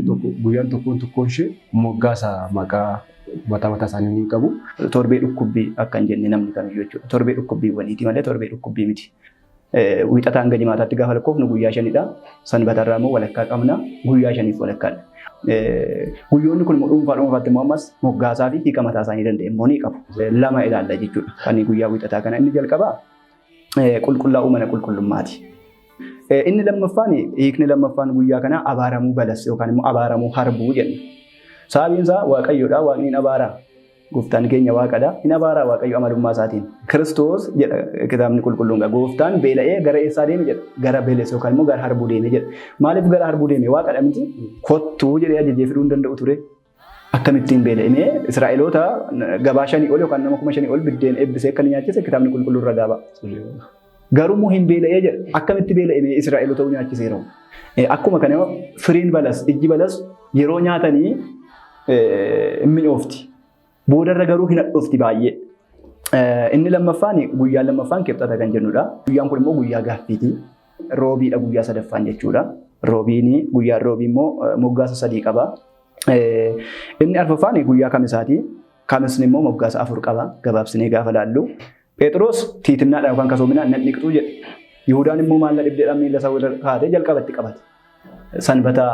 Tokko guyyaan tokkoon tokkoon ishee moggaasa maqaa mataa mataa isaanii ni qabu. Torbee dhukkubbii akka hin jenne namni kamiyyuu jechuudha. Torbee dhukkubbiiwwaniiti malee torbee dhukkubbii miti. Wiixataa hanga jimaataatti gaafa lakkoofnu guyyaa shanidha. Sanbatarraa immoo walakkaa qabna. Guyyaa shaniif walakkaadha. Guyyoonni kun immoo dhuunfaa dhuunfaatti immoo ammas moggaasaa fi hiika mataa isaanii danda'e immoo ni qabu. Lama ilaalla jechuudha. Kan guyyaa wiixataa kana inni jalqabaa qulqullaa'uu mana qulqullummaati. Inni lammaffaan, hiikni lammaffaan guyyaa kanaa abaaramuu balas yookaan immoo abaaramuu harbuu jenna. Sababiin isaa Waaqayyoodha. Waaqni hin abaaraa. Gooftaan keenya Waaqadha. Hin abaaraa Waaqayyo amalummaa isaatiin. Kiristoos jedha kitaabni qulqulluun. Gooftaan beela'ee gara eessaa deeme jedha? Gara beeles yookaan immoo gara harbuu deeme jedha. Maaliif gara harbuu deeme? Waaqadha miti? Kottuu jedhee ajajee fiduu hin danda'u ture. Akkamittiin beela'e? Israa'eloota gabaa 5 ol yookaan nama 5,000 ol biddeen eebbisee akka inni nyaachise kitaabni qulqulluun ragaa ba'a. Garuu immoo hin beela'ee jedha. Akkamitti beela'e Israa'eloota nyaachiseera? Akkuma kana firiin balas, ijji balas yeroo nyaatanii hin mi'oofti. Boodarra garuu hin hadhoofti baay'ee. Inni lammaffaan, guyyaan lammaffaan kibxata kan jennudha. Guyyaan kun immoo guyyaa gaaffiiti. Roobiidha guyyaa sadaffaan jechuudha. Roobiin, guyyaan roobii immoo moggaasa 3 qaba. Inni arfaffaan guyyaa kamisaati. Kamisni immoo moggaasa 4 qaba. Gabaabsinee gaafa laallu. Phexros tiitinnaadhaan yookaan kasoominaan nan dhiqxuu jedhe. Yihudaan immoo maal na dhibdeedhaan miila isaa irra kaatee jalqabatti qabate. Sanbata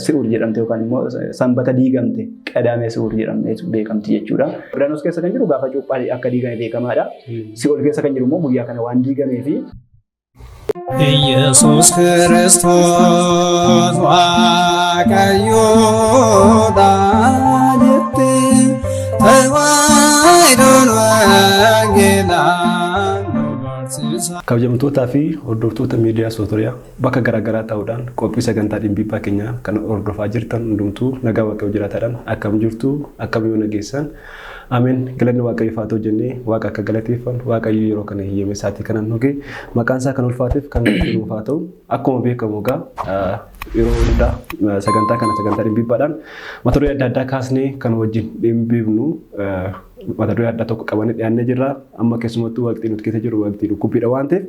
si'uur jedhamte yookaan immoo sanbata diigamte qadaamee si'uur jedhamte beekamti jechuudha. Yordaanos keessa kan jiru gaafa cuuphaa akka diigame beekamaadha. Si'ool keessa kan jiru immoo guyyaa kana waan diigamee fi ኢየሱስ ክርስቶስ Waaqayyoodha jettee Tewaahidoon wangeelaan nu barsiisa. Kabajamtootaa fi hordoftoota miidiyaa Sootoriyaa bakka garaagaraa ta'uudhaan qophii sagantaa dhimbiibbaa keenyaa kan hordofaa jirtan hundumtuu nagaa Waaqayyoo jiraataadhaan akkam jirtu, akkam yoo nageessan? Ameen, galanni Waaqayyoof haa ta'u jennee Waaqa akka galateeffannu Waaqayyo yeroo kana hiyyame isaatii kanan dhuge maqaan isaa kan ulfaateef kan nuuf haa ta'u. Akkuma beekamu egaa yeroo hundaa sagantaa kana sagantaa dhimbiibbaadhaan mata duree adda addaa kaasnee kan wajjin dhimbiibnu mata duree addaa tokko qabannee dhiyaannee jirra. Amma keessumattuu waqtii nuti keessa jiru waqtii dhukkubbiidha waan ta'eef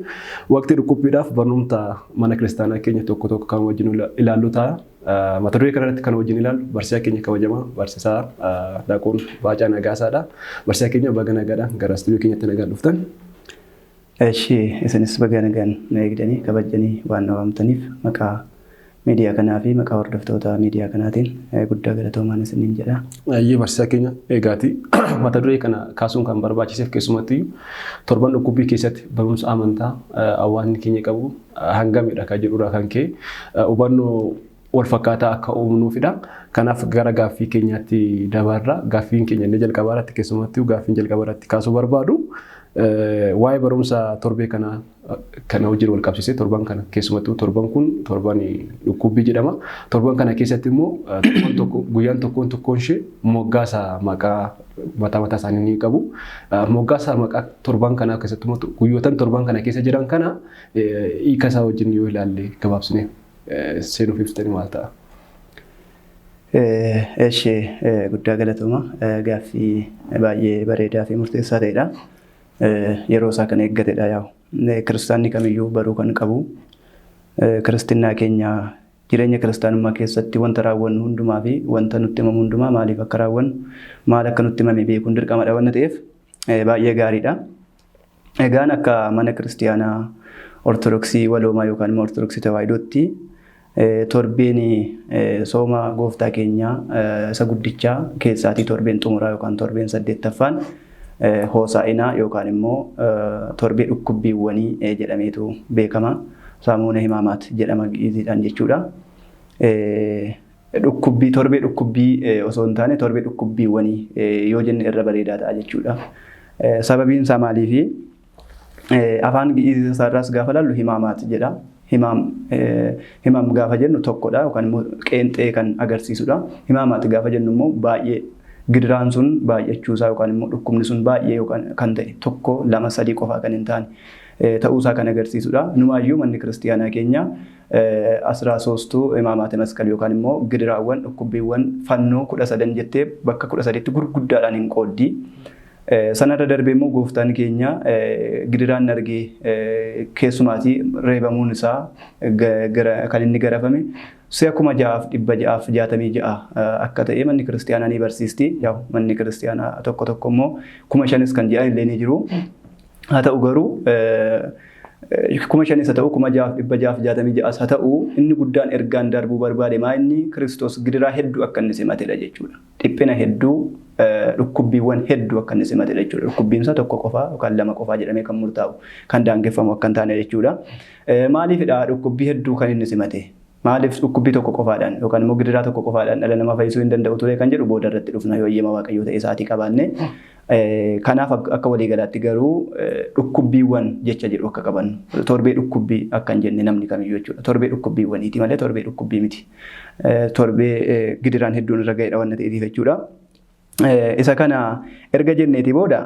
waqtii dhukkubbiidhaaf barnoota mana kiristaanaa keenya tokko tokko kan wajjin ilaallu ta'a. Mata duree kanarratti kan wajjin ilaallu barsiisaa keenya kabajamaa barsiisaa Daaqoon Baacaa Nagaasaadha. Barsiisaa keenya, baga nagaadhaan gara istuudiyoo keenyatti nagaan dhuftan. Eshi, isinis baga nagaan na eegdanii kabajanii waan na waamtaniif maqaa miidiyaa kanaa fi maqaa hordoftoota miidiyaa kanaatiin guddaa galatoomaan isiniin jedha. Ayyee barsiisaa keenya, egaati mata duree kana kaasuun kan barbaachiseef keessumattuu torban dhukkubbii keessatti barumsa amantaa hawaasni keenya qabu hangamidha kan jedhurraa kan ka'e hubannoo wal fakkaataa akka uumnuufidha. Kanaaf gara gaaffii keenyaatti dabarra. Gaaffiin keenya inni jalqabaa irratti, keessumattuu gaaffiin jalqabaa irratti kaasuu barbaadu, waa'ee barumsa torbee kana kana wajjin wal qabsiisee torban kana, keessumattuu torban kun torban dhukkubbii jedhama. Torban kana keessatti immoo torban tokko guyyaan tokkoon tokkoon ishee moggaasa maqaa mataa mataa isaanii ni qabu. Moggaasa maqaa torban kanaa keessatti immoo guyyootan torban kana keessa jiran kana hiika isaa wajjin yoo ilaalle, gabaabsinee seenuuf ibsitanii maal ta'a? Eshi, guddaa galatooma, gaaffii baay'ee bareedaa fi murteessaa ta'edha. Yeroo isaa kan eeggatedha yaa'u. Kiristaanni kamiyyuu baruu kan qabu kiristinnaa keenya jireenya kiristaanummaa keessatti wanta raawwannu hundumaa fi wanta nutti himamu hundumaa maaliif akka raawwannu, maal akka nutti himame beekuun dirqamadha waan ta'eef baay'ee gaariidha. Egaan akka mana kiristiyaanaa Ortodoksii waloomaa yookaan immoo Ortodoksii Tawaahidootti torbeen sooma gooftaa keenyaa isa guddichaa keessaatii torbeen xumuraa yookaan torbeen saddeettaffaan hoosaa'inaa yookaan immoo torbee dhukkubbiiwwanii jedhameetu beekama. Saamuuna Himaamaat jedhama gi'iziidhaan jechuudha. Dhukkubbii, torbee dhukkubbii osoo hin taane torbee dhukkubbiiwwanii yoo jenne irra bareedaa ta'a jechuudha. Sababiin isaa maaliifi? Afaan gi'izii isaarraas gaafa laallu himaamaat jedha. Himaam, himaam gaafa jennu tokkodha yookaan immoo qeenxee kan agarsiisudha. Himaamaat gaafa jennu immoo baay'ee gidiraan sun baay'achuusaa yookaan immoo dhukkubni sun baay'ee yookaan kan ta'e, tokko, lama, sadii qofaa kan hin taane ta'uusaa kan agarsiisudha. Numaayyuu manni kiristiyaanaa keenya Asraa soostuu Imaamaate Masqal yookaan immoo gidiraawwan dhukkubbiiwwan fannoo 13 jettee bakka 13tti gurguddaadhaan hin qooddi. Sanarra darbee immoo gooftaan keenya gidiraan argee keessumaatii reebamuun isaa kan inni garafame Si'a 6666 akka ta'e manni kiristaanaa ni barsiisti. Manni kiristaanaa tokko tokko immoo 5000 kan jedhan illee ni jiru. Haa ta'u garuu 5000 haa ta'u 6666 haa ta'u inni guddaan ergaan darbuu barbaade maa inni Kiristoos gidiraa hedduu akka inni simatedha jechuudha. Dhiphina hedduu, dhukkubbiiwwan hedduu akka inni simatedha jechuudha. Dhukkubbiin isaa tokko qofaa yookaan lama qofaa jedhamee kan murtaa'u kan daangeffamu akka hin taane jechuudha. Maaliifidha dhukkubbii hedduu kan inni simate? Maaliif dhukkubbii tokko qofaadhaan yookaan immoo gidiraa tokko qofaadhaan dhala namaa fayyisuu hin danda'u ture kan jedhu booda irratti dhufna yoo eeyyama Waaqayyoo ta'e isaatii qabaanne. Kanaaf akka waliigalaatti garuu dhukkubbiiwwan jecha jedhu akka qabannu torbee dhukkubbii akka hin jenne namni kamiyyuu jechuudha. Torbee dhukkubbiiwwaniiti malee torbee dhukkubbii miti. Torbee gidiraan hedduun irra ga'edha waan ta'eef jechuudha. Isa kana erga jenneeti booda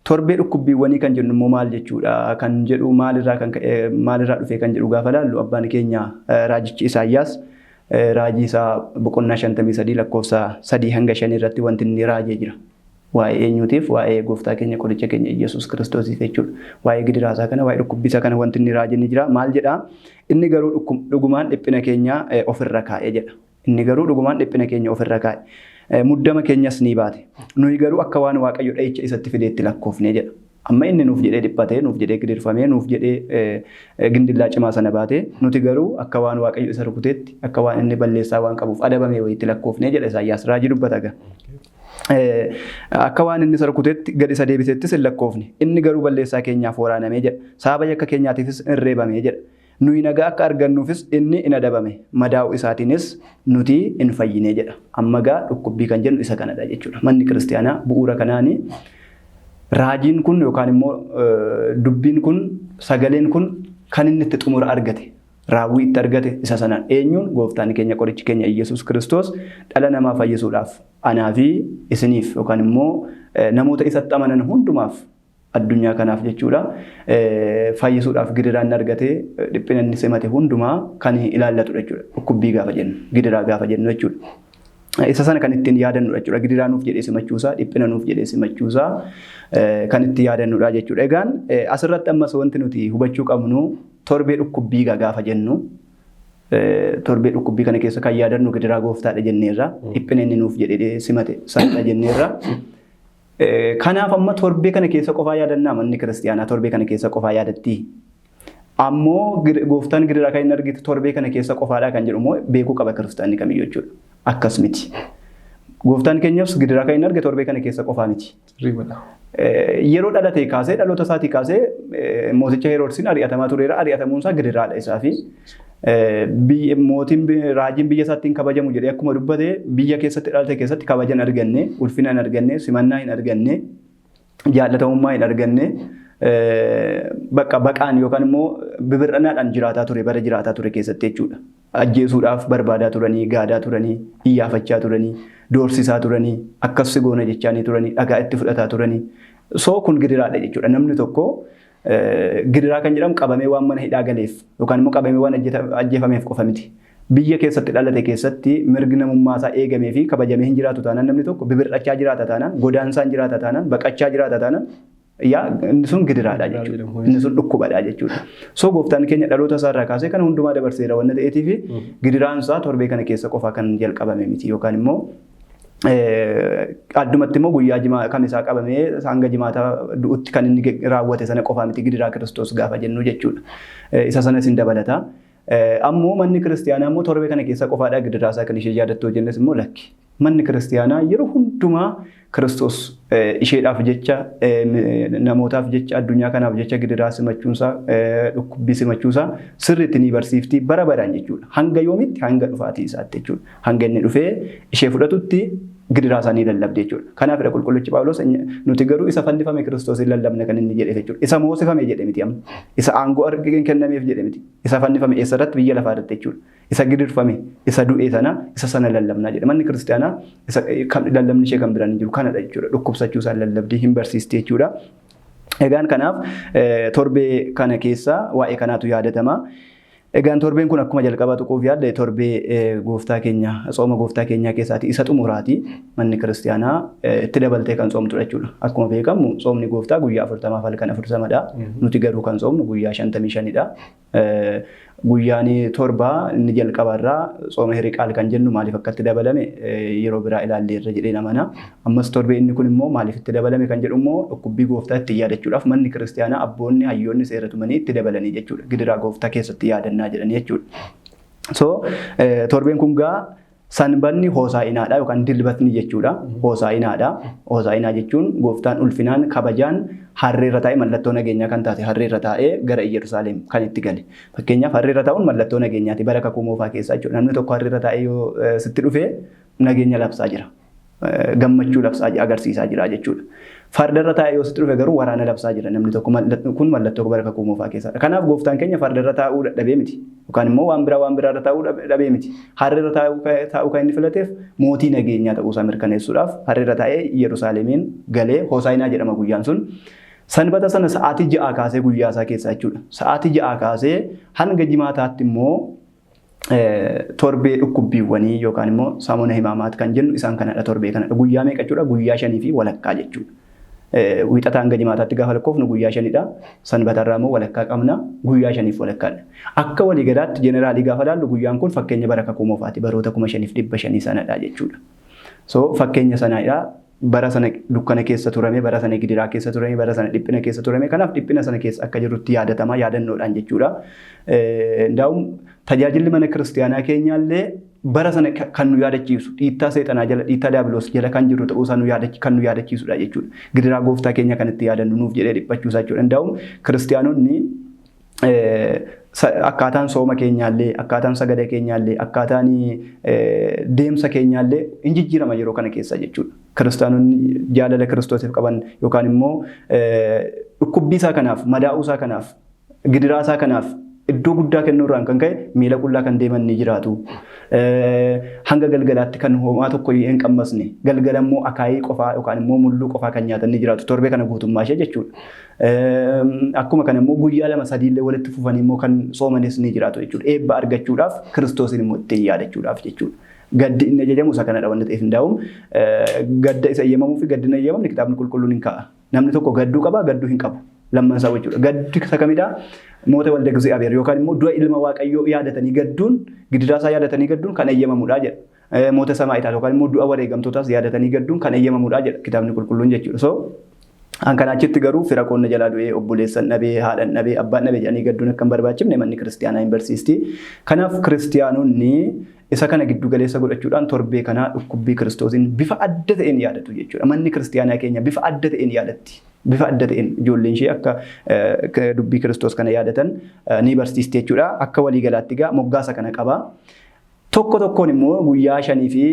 torbee dhukkubbiiwwanii kan jennu immoo maal jechuudha kan jedhu maalirraa kan ka'e maalirraa dhufe kan jedhu gaafa laallu abbaan keenya raajichi Isaayyaas raajii isaa boqonnaa 53 lakkoofsa 3 hanga 5 irratti wanti inni raajee jira. Waa'ee eenyuutiif? Waa'ee gooftaa keenya qoricha keenya Iyyasuus Kiristoosiif jechuudha. Waa'ee gidiraa isaa kana, waa'ee dhukkubbii isaa kana wanti inni raaje ni jira. Maal jedhaa? Inni garuu dhugumaan dhiphina keenya ofirra kaa'e jedha. Inni garuu dhugumaan dhiphina keenya ofirra kaa'e. Muddama keenyas ni baate. Nuyi garuu akka waan Waaqayyo dha'icha isatti fideetti lakkoofne jedha. Amma inni nuuf jedhee dhiphatee, nuuf jedhee gidirfamee, nuuf jedhee gindillaa cimaa sana baate, nuti garuu akka waan Waaqayyo isa rukuteetti, akka waan inni balleessaa waan qabuuf adabame wayiitti lakkoofne jedha Isaayyaas. Raajii dubbata egaa. Akka waan inni isa rukuteetti gad isa deebiseettis hin lakkoofne. Inni garuu balleessaa keenyaaf waraanamee jedha. Sababa yakka keenyaatiifis in reebame jedha. Nuyi nagaa akka argannuufis inni in adabame. Madaa'uu isaatiinis nuti in fayyine jedha. Amma gaa dhukkubbii kan jennu isa kanadha jechuudha. Manni kiristaanaa bu'uura kanaani raajiin kun yookaan immoo dubbiin kun sagaleen kun kan inni itti xumura argate raawwii itti argate isa sanaan eenyuun gooftaan keenya qorichi keenya Iyyasuus Kiristoos dhala namaa fayyisuudhaaf anaa fi isiniif yookaan immoo namoota isatti amanan hundumaaf addunyaa kanaaf jechuudha fayyisuudhaaf gidiraa inni argate dhiphina inni simate hundumaa kan ilaallatudha jechuudha. Dhukkubbii gaafa jennu gidiraa gaafa jennu jechuudha. Isa sana kan ittiin yaadannudha jechuudha. Gidiraa nuuf jedhee simachuusaa, dhiphina nuuf jedhee simachuusaa kan itti yaadannudha jechuudha. Egaan asirratti ammas wanti nuti hubachuu qabnu torbee dhukkubbii gaafa jennu torbee dhukkubbii kana keessa kan yaadannu gidiraa gooftaadha jenneerra. Dhiphina inni nuuf jedhee simate sanadha jenneerra. Kanaaf amma torbee kana keessa qofaa yaadannaa manni kiristiyaanaa torbee kana keessa qofaa yaadatti. Ammoo gooftaan gidiraa kan inni argite torbee kana keessa qofaadha kan jedhu immoo beekuu qaba kiristaanni kamiyyuu jechuudha. Akkas miti. Gooftaan keenyas gidiraa kan inni arge torbee kana keessa qofaa miti. Yeroo dhalate kaasee dhaloota isaatii kaasee mooticha Heroodsiin ari'atamaa tureera. Ari'atamuun isaa gidiraadha isaa fi mootiin raajiin biyya isaatti hin kabajamu jedhee akkuma dubbate biyya keessatti dhalate keessatti kabaja hin arganne, ulfina hin arganne, simannaa hin arganne, jaallatamummaa hin arganne, bakka baqaan yookaan immoo bibir'anaadhaan jiraataa ture bara jiraataa ture keessatti jechuudha. Ajjeesuudhaaf barbaadaa turanii, gaadaa turanii, iyyaafachaa turanii, doorsisaa turanii, akkas si goona jechaanii turanii, dhagaa itti fudhataa turanii. So kun gidiraadha jechuudha. Namni tokko gidiraa kan jedhamu qabamee waan mana hidhaa galeef yookaan immoo qabamee waan ajjeefameef qofa miti. Biyya keessatti dhalate keessatti mirgi namummaa isaa eegamee fi kabajamee hin jiraatu taanaan namni tokko bibir'achaa jiraata taanaan, godaansaan jiraata taanaan, baqachaa jiraata taanaan yaa inni sun gidiraadha jechuudha. Inni sun dhukkubadha jechuudha. So gooftaan keenya dhaloota isaa irraa kaasee kana hundumaa dabarseera waan ta'eetiif gidiraan isaa torbee kana keessa qofa kan jalqabame miti yookaan immoo addumatti immoo guyyaa jimaa kan isaa qabamee hanga jimaataa du'utti kan inni raawwate sana qofaa miti gidiraa Kiristoos gaafa jennu jechuudha. Isa sanas hin dabalata. Ammoo manni kiristiyaanaa immoo torbee kana keessa qofaadha gidiraa isaa kan ishee yaadattu jennes immoo lakki. Manni kiristiyaanaa yeroo hundumaa Kiristoos isheedhaaf jecha namootaaf jecha addunyaa kanaaf jecha gidiraa simachuunsaa dhukkubbii simachuusaa sirriitti ni barsiifti bara baraan jechuudha. Hanga yoomitti hanga dhufaatii isaatti jechuudha. Hanga inni dhufee ishee fudhatutti gidiraa isaa ni lallabdi jechuudha. Kanaafidha qulqullichi Phaawulos nuti garuu isa fannifame Kiristoos hin lallabne kan inni jedheef jechuudha. Isa moosifame jedhe miti amma. Isa aangoo argeen kennameef jedhe miti. Isa fannifame eessarratti biyya lafaa irratti jechuudha. Isa gidirfame, isa du'e sana, isa sana lallabnaa jedhe. Manni kiristaanaa isa lallabni ishee kan biraan hin jiru kanadha jechuudha. Dhukkubsachuu isaa lallabdii hin barsiisti jechuudha. Egaan kanaaf torbee kana keessa waa'ee kanaatu yaadatama. Egaan torbeen kun akkuma jalqabaa tuquuf yaadde torbee gooftaa keenya tsooma gooftaa keenyaa keessaati isa xumuraati. Manni kiristaanaa itti dabaltee kan tsoomtudha jechuudha. Akkuma beekamu tsoomni gooftaa guyyaa 40 halkan 40dha. Nuti garuu kan tsoomnu guyyaa 55dha. Guyyaan torba inni jalqabarraa tsooma Hiriqaal kan jennu maaliif akka itti dabalame yeroo biraa ilaalleerra jedhee amana. Ammas torbee inni kun immoo maaliif itti dabalame kan jedhu immoo dhukkubbii gooftaa itti yaadachuudhaaf manni kiristaanaa abboonni hayyoonni seera tumanii itti dabalanii jechuudha. Gidiraa gooftaa keessatti yaadannaa jedhanii jechuudha. So torbeen kun gaa sanbanni hoosaa'inaadha yookaan dilbatni jechuudha. Hoosaa'inaadha. Hoosaa'inaa jechuun gooftaan ulfinaan kabajaan harreerra taa'ee mallattoo nageenyaa kan taate harreerra taa'ee gara Iyyerusaalem kan itti gale. Fakkeenyaaf harreerra taa'uun mallattoo nageenyaati bara kakuu moofaa keessaa jechuudha. Namni tokko harreerra taa'ee yoo sitti dhufe nageenya labsaa jira. Gammachuu labsaa agarsiisaa jira jechuudha. Fardarra taa'ee yoo sitti dhufe garuu waraana labsaa jira namni tokko kun mallattoo bara kakuu moofaa keessaadha. Kanaaf gooftaan keenya fardarra taa'uu dadhabee miti. Yookaan immoo waan biraa waan biraarra taa'uu dhabee miti. Harreerra taa'uu kan inni filateef mootii nageenyaa ta'uusaa mirkaneessuudhaaf harreerra taa'ee Yerusaalemiin galee Hoosaayinaa jedhama guyyaan sun. Sanbata sana sa'aatii 6 kaasee guyyaa isaa keessaa jechuudha. Sa'aatii 6 kaasee hanga jimaataatti immoo torbee dhukkubbiiwwanii yookaan immoo saamuna himaamaat kan jennu isaan kanadha torbee kanadha. Guyyaa meeqa jechuudha? Guyyaa 5.5 jechuudha. Wiixataa hanga jimaataatti gaafa lakkoofnu guyyaa 5dha. Sanbatarraa immoo walakkaa qabna. Guyyaa 5.5dha. Akka waliigalaatti jeneraalii gaafa ilaallu guyyaan kun fakkeenya bara kakuu moofaati. Baroota 5500 sanadha jechuudha. So fakkeenya sanadha. Bara sana dukkana keessa turame, bara sana gidiraa keessa turame, bara sana dhiphina keessa turame. Kanaaf dhiphina sana keessa akka jirrutti yaadatama yaadannoodhaan jechuudha. Ndaa'um tajaajilli mana kiristaanaa keenyaallee bara sana kan nu yaadachiisu dhiittaa seexanaa jala dhiittaa daabiloos jala kan jirru ta'uusaa kan nu yaadachiisudha jechuudha. Gidiraa gooftaa keenya kan itti yaadannu nuuf jedhee dhiphachuusaa jechuudha. Ndaa'um kiristaanonni akkaataan sooma keenyaallee, akkaataan sagada keenyaallee, akkaataan deemsa keenyaallee hin jijjiirama yeroo kana keessa jechuudha. Kiristaanonni jaalala Kiristoosiif qaban yookaan immoo dhukkubbii isaa kanaaf, madaa'uu isaa kanaaf, gidiraa isaa kanaaf iddoo guddaa kennuurraan kan ka'e miila qullaa kan deeman ni jiraatu. Hanga galgalaatti kan homaa tokko hin qammasne galgala immoo akaayii qofaa yookaan immoo mulluu qofaa kan nyaatan ni jiraatu torbee kana guutummaa ishee jechuudha. Akkuma kana immoo guyyaa 2-3 illee walitti fufanii immoo kan soomanis ni jiraatu jechuudha. Eebba argachuudhaaf Kiristoosin immoo ittiin yaadachuudhaaf jechuudha. Gaddi inni ajajamu isa kanadha waan ta'eef hundaa'uun gadda isa eeyyamamuu fi gaddi hin eeyyamamne kitaabni qulqulluun hin kaa'a. Namni tokko gadduu qaba gadduu hin qabu. Lamman isaa jechuudha. Gaddi isa kamidhaa? Moota walda Egzi'aabeer yookaan immoo du'a ilma Waaqayyoo yaadatanii gadduun gidiraa isaa yaadatanii gadduun kan eeyyamamudha jedha. Moota samaa'itaa yookaan immoo du'a wareegamtootaas yaadatanii gadduun kan eeyyamamudha jedha kitaabni qulqulluun jechuudha. So an kana achitti garuu fira koonna jalaa du'ee obboleessan dhabee haadhan dhabee abbaan dhabee jedhanii gadduun akka hin barbaachifne manni kiristiyaanaa hin barsiisti. Kanaaf kiristiyaanonni isa kana giddu galeessa godhachuudhaan torbee kanaa dhukkubbii Kiristoosiin bifa adda ta'een yaadatu jechuudha. Manni kiristiyaanaa keenya bifa adda ta'een yaadatti. Bifa adda ta'een ijoolleen ishee akka dubbii Kiristoos kana yaadatan ni barsiisti jechuudha. Akka waliigalaatti egaa moggaasa kana qaba. Tokko tokkoon immoo guyyaa 5 fi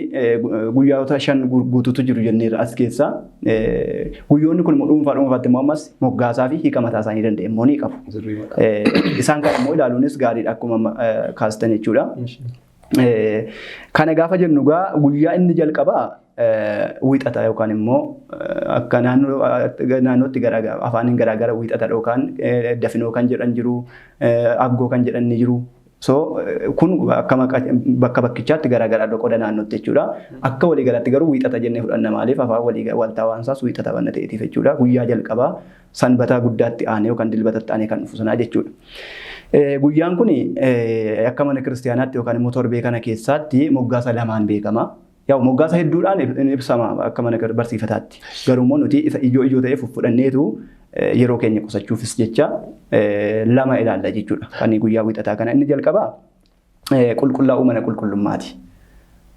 guyyoota 5 guutuutu jiru jenneerra as keessa. Guyyoonni kun immoo dhuunfaa dhuunfaatti immoo ammas moggaasaa fi hiika mataa isaanii danda'e immoo ni qabu. Isaan kana immoo ilaaluunis gaariidha akkuma kaastan jechuudha. Kana gaafa jennu egaa guyyaa inni jalqabaa wiixata yookaan immoo akka naannootti afaaniin garaagara wiixata yookaan dafinoo kan jedhan jiru, aggoo kan jedhan ni jiru. So kun akka bakka bakkichaatti garaagaraa qoda naannootti jechuudha. Akka waliigalaatti garuu wiixata jennee fudhanna maaliif afaan waltaawaan isaas wiixata waan ta'eef jechuudha. Guyyaa jalqabaa sanbataa guddaatti aanee yookaan dilbatatti aanee kan dhufu sanaa jechuudha. Guyyaan kun akka mana kiristaanaatti yookaan immoo torbee kana keessaatti moggaasa lamaan beekama. Yaa moggaasa hedduudhaan ibsama akka mana barsiifataatti. Garuu immoo nuti isa ijoo ijoo ta'e fudhanneetu yeroo keenya qusachuufis jecha lama ilaalla jechuudha. Kan guyyaa wiixataa kana inni jalqabaa qulqullaa'uu mana qulqullummaati.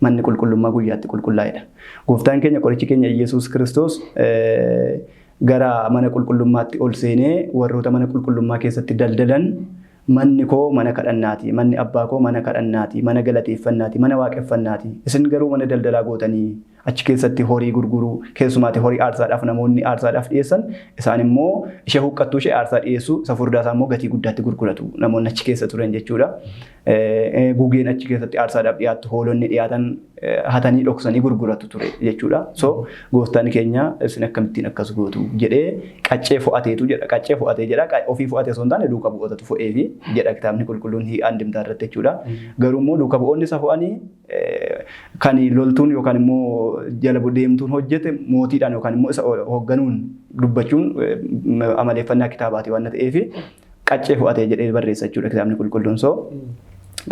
Manni qulqullummaa guyyaatti qulqullaa'edha. Gooftaan keenya qorichi keenya Iyyasuus Kiristoos gara mana qulqullummaatti ol seenee warroota mana qulqullummaa keessatti daldalan manni koo mana kadhannaati, manni abbaa koo mana kadhannaati, mana galateeffannaati, mana waaqeffannaati. Isin garuu mana daldalaa gootanii achi keessatti horii gurguruu, keessumaatti horii aarsaadhaaf namoonni aarsaadhaaf dhiyeessan, isaan immoo ishee huqqattuu ishee aarsaa dhiyeessu, isa furdaa isaa immoo gatii guddaatti gurguratu namoonni achi keessa turan jechuudha. Gugeen achi keessatti aarsaadhaaf dhiyaattu, hoolonni dhiyaatan hatanii dhoksanii gurguratu ture jechuudha. So gooftaan keenya isin akkamittiin akkas gootu jedhee qaccee fo'ateetu jedha. Qaccee fo'atee jedha. Ofii fo'atee osoo hin taane duuka bu'ootatu fo'eefi jedha kitaabni qulqulluun andimtaa irratti jechuudha. Garuu immoo duuka bu'oonni isa fo'anii kan loltuun yookaan immoo jala deemtuun hojjete mootiidhaan yookaan immoo isa hoogganuun dubbachuun amaleeffannaa kitaabaati waan ta'eef Qaccee fo'atee jedhee barreessa jechuudha kitaabni qulqulluun. So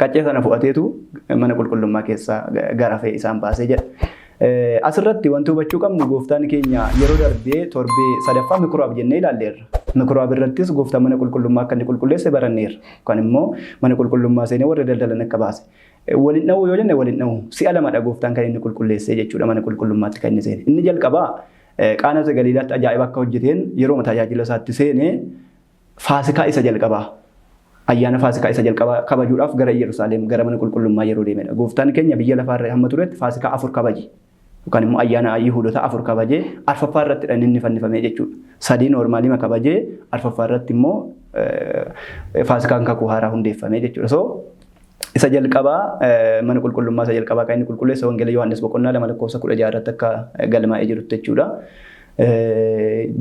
qaccee sana fo'ateetu mana qulqullummaa keessaa garafee isaan baasee jedha. Asirratti wanti hubachuu qabnu gooftaan keenya yeroo darbee torbee sadaffaa mikuraab jennee ilaalleerra. Mikuraab irrattis gooftaan mana qulqullummaa akka inni qulqulleesse baranneerra. Yookaan immoo mana qulqullummaa seenee warra daldalan akka baase. Waliin dha'uu yoo jenne waliin dha'u. Si'a lamadha gooftaan kan inni qulqulleesse jechuudha mana qulqullummaatti kan inni seene. Inni jalqabaa Qaana Galiilaatti ajaa'iba akka hojjeteen yeroo tajaajila isaatti seenee Faasikaa isa jalqabaa ayyaana Faasikaa isa jalqabaa kabajuudhaaf gara Yerusaalem gara mana qulqullummaa yeroo deemedha. Gooftaan keenya biyya lafaarra hamma turetti Faasikaa 4 kabaje. Yookaan immoo ayyaana Yihuudotaa 4 kabajee arfaffaa irratti dha inni fannifamee jechuudha. 3 noormaalima kabajee arfaffaa irratti immoo Faasikaan kakuu haaraa hundeeffamee jechuudha. So isa jalqabaa mana qulqullummaa isa jalqabaa kan inni qulqulleesse Wangeela Yohaannis boqonnaa 2 lakkoofsa 16 irratti akka galmaa'ee jirutti jechuudha.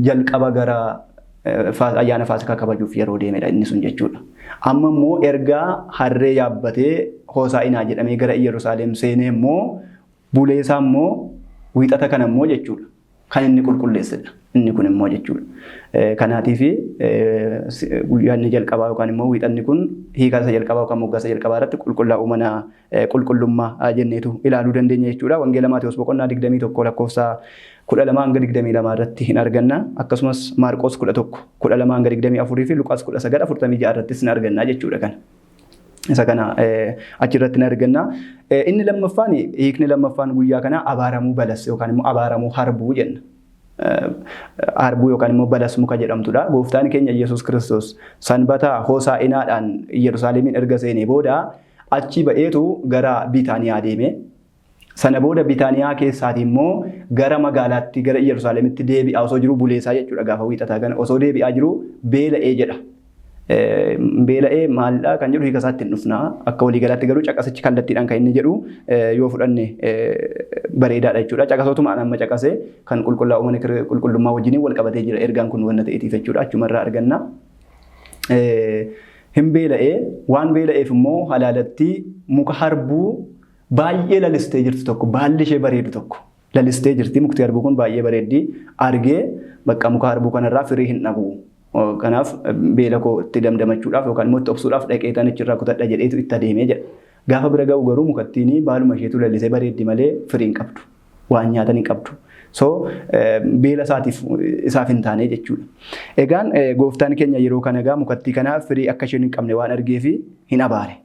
Jalqaba gara ayyaana Faasikaa kabajuuf yeroo deemedha inni sun jechuudha. Amma immoo ergaa harree yaabbatee Hoosaa'inaa jedhamee gara Yerusaalem seenee immoo buleesaa immoo wiixata kana immoo jechuudha. Kan inni qulqulleessedha. Inni kun immoo jechuudha. Kanaatiif guyyaa inni jalqabaa yookaan immoo wiixanni kun hiikaa isa jalqabaa yookaan moggaasa jalqabaa irratti qulqullaa'uu mana qulqullummaa jenneetu ilaaluu dandeenya jechuudha. Wangeela Maatewos boqonnaa 21 lakkoofsa 12 hanga 22 irratti hin arganna. Akkasumas Maarqos 11 12 hanga 24 fi Luqaas 19 46 irrattis hin arganna jechuudha kana. Isa kana achirratti hin arganna. Inni lammaffaan hiikni lammaffaan guyyaa kana abaaramuu balas yookaan immoo abaaramuu harbuu jenna. Harbuu yookaan immoo balas muka jedhamtudha. Gooftaan keenya Yesuus Kiristoos sanbata Hoosaa'inaadhaan Yerusaalemiin erga seenee booda achi ba'eetu gara Biitaaniyaa deeme. Sana booda Biitaaniyaa keessaatii immoo gara magaalaatti gara Yerusaalemitti deebi'aa osoo jiru buleesaa jechuudha gaafa wiixataa kana osoo deebi'aa jiru beela'ee jedha. Beela'ee maalidha kan jedhu hiika isaatti hin dhufna. Akka waliigalaatti garuu caqasichi kallattiidhaan kan inni jedhu yoo fudhanne bareedaadha jechuudha. Caqasootuma amma caqasee kan qulqullaa'uu mana qulqullummaa wajjiniin wal qabatee jira ergaan kun wanna ta'eetiif jechuudha. Achumarraa arganna. Hin beela'ee waan beela'eef immoo halaalatti muka harbuu baay'ee lalistee jirtu tokko baalli ishee bareedu tokko lalistee jirti. Mukti harbuu kun baay'ee bareeddi. Argee bakka muka harbuu kanarraa firii hin dhabu. Kanaaf beela koo itti damdamachuudhaaf yookaan immoo itti obsuudhaaf dhaqee tan achirraa kutadha jedheetu itti adeemee jedha. Gaafa bira ga'u garuu mukattiin baaluma isheetu lalisee bareeddi malee firii hin qabdu. Waan nyaatan hin qabdu. So beela isaatiif isaaf hin taane jechuudha. Egaan gooftaan keenya yeroo kana egaa mukattii kana firii akka isheen hin qabne waan argeef hin abaare.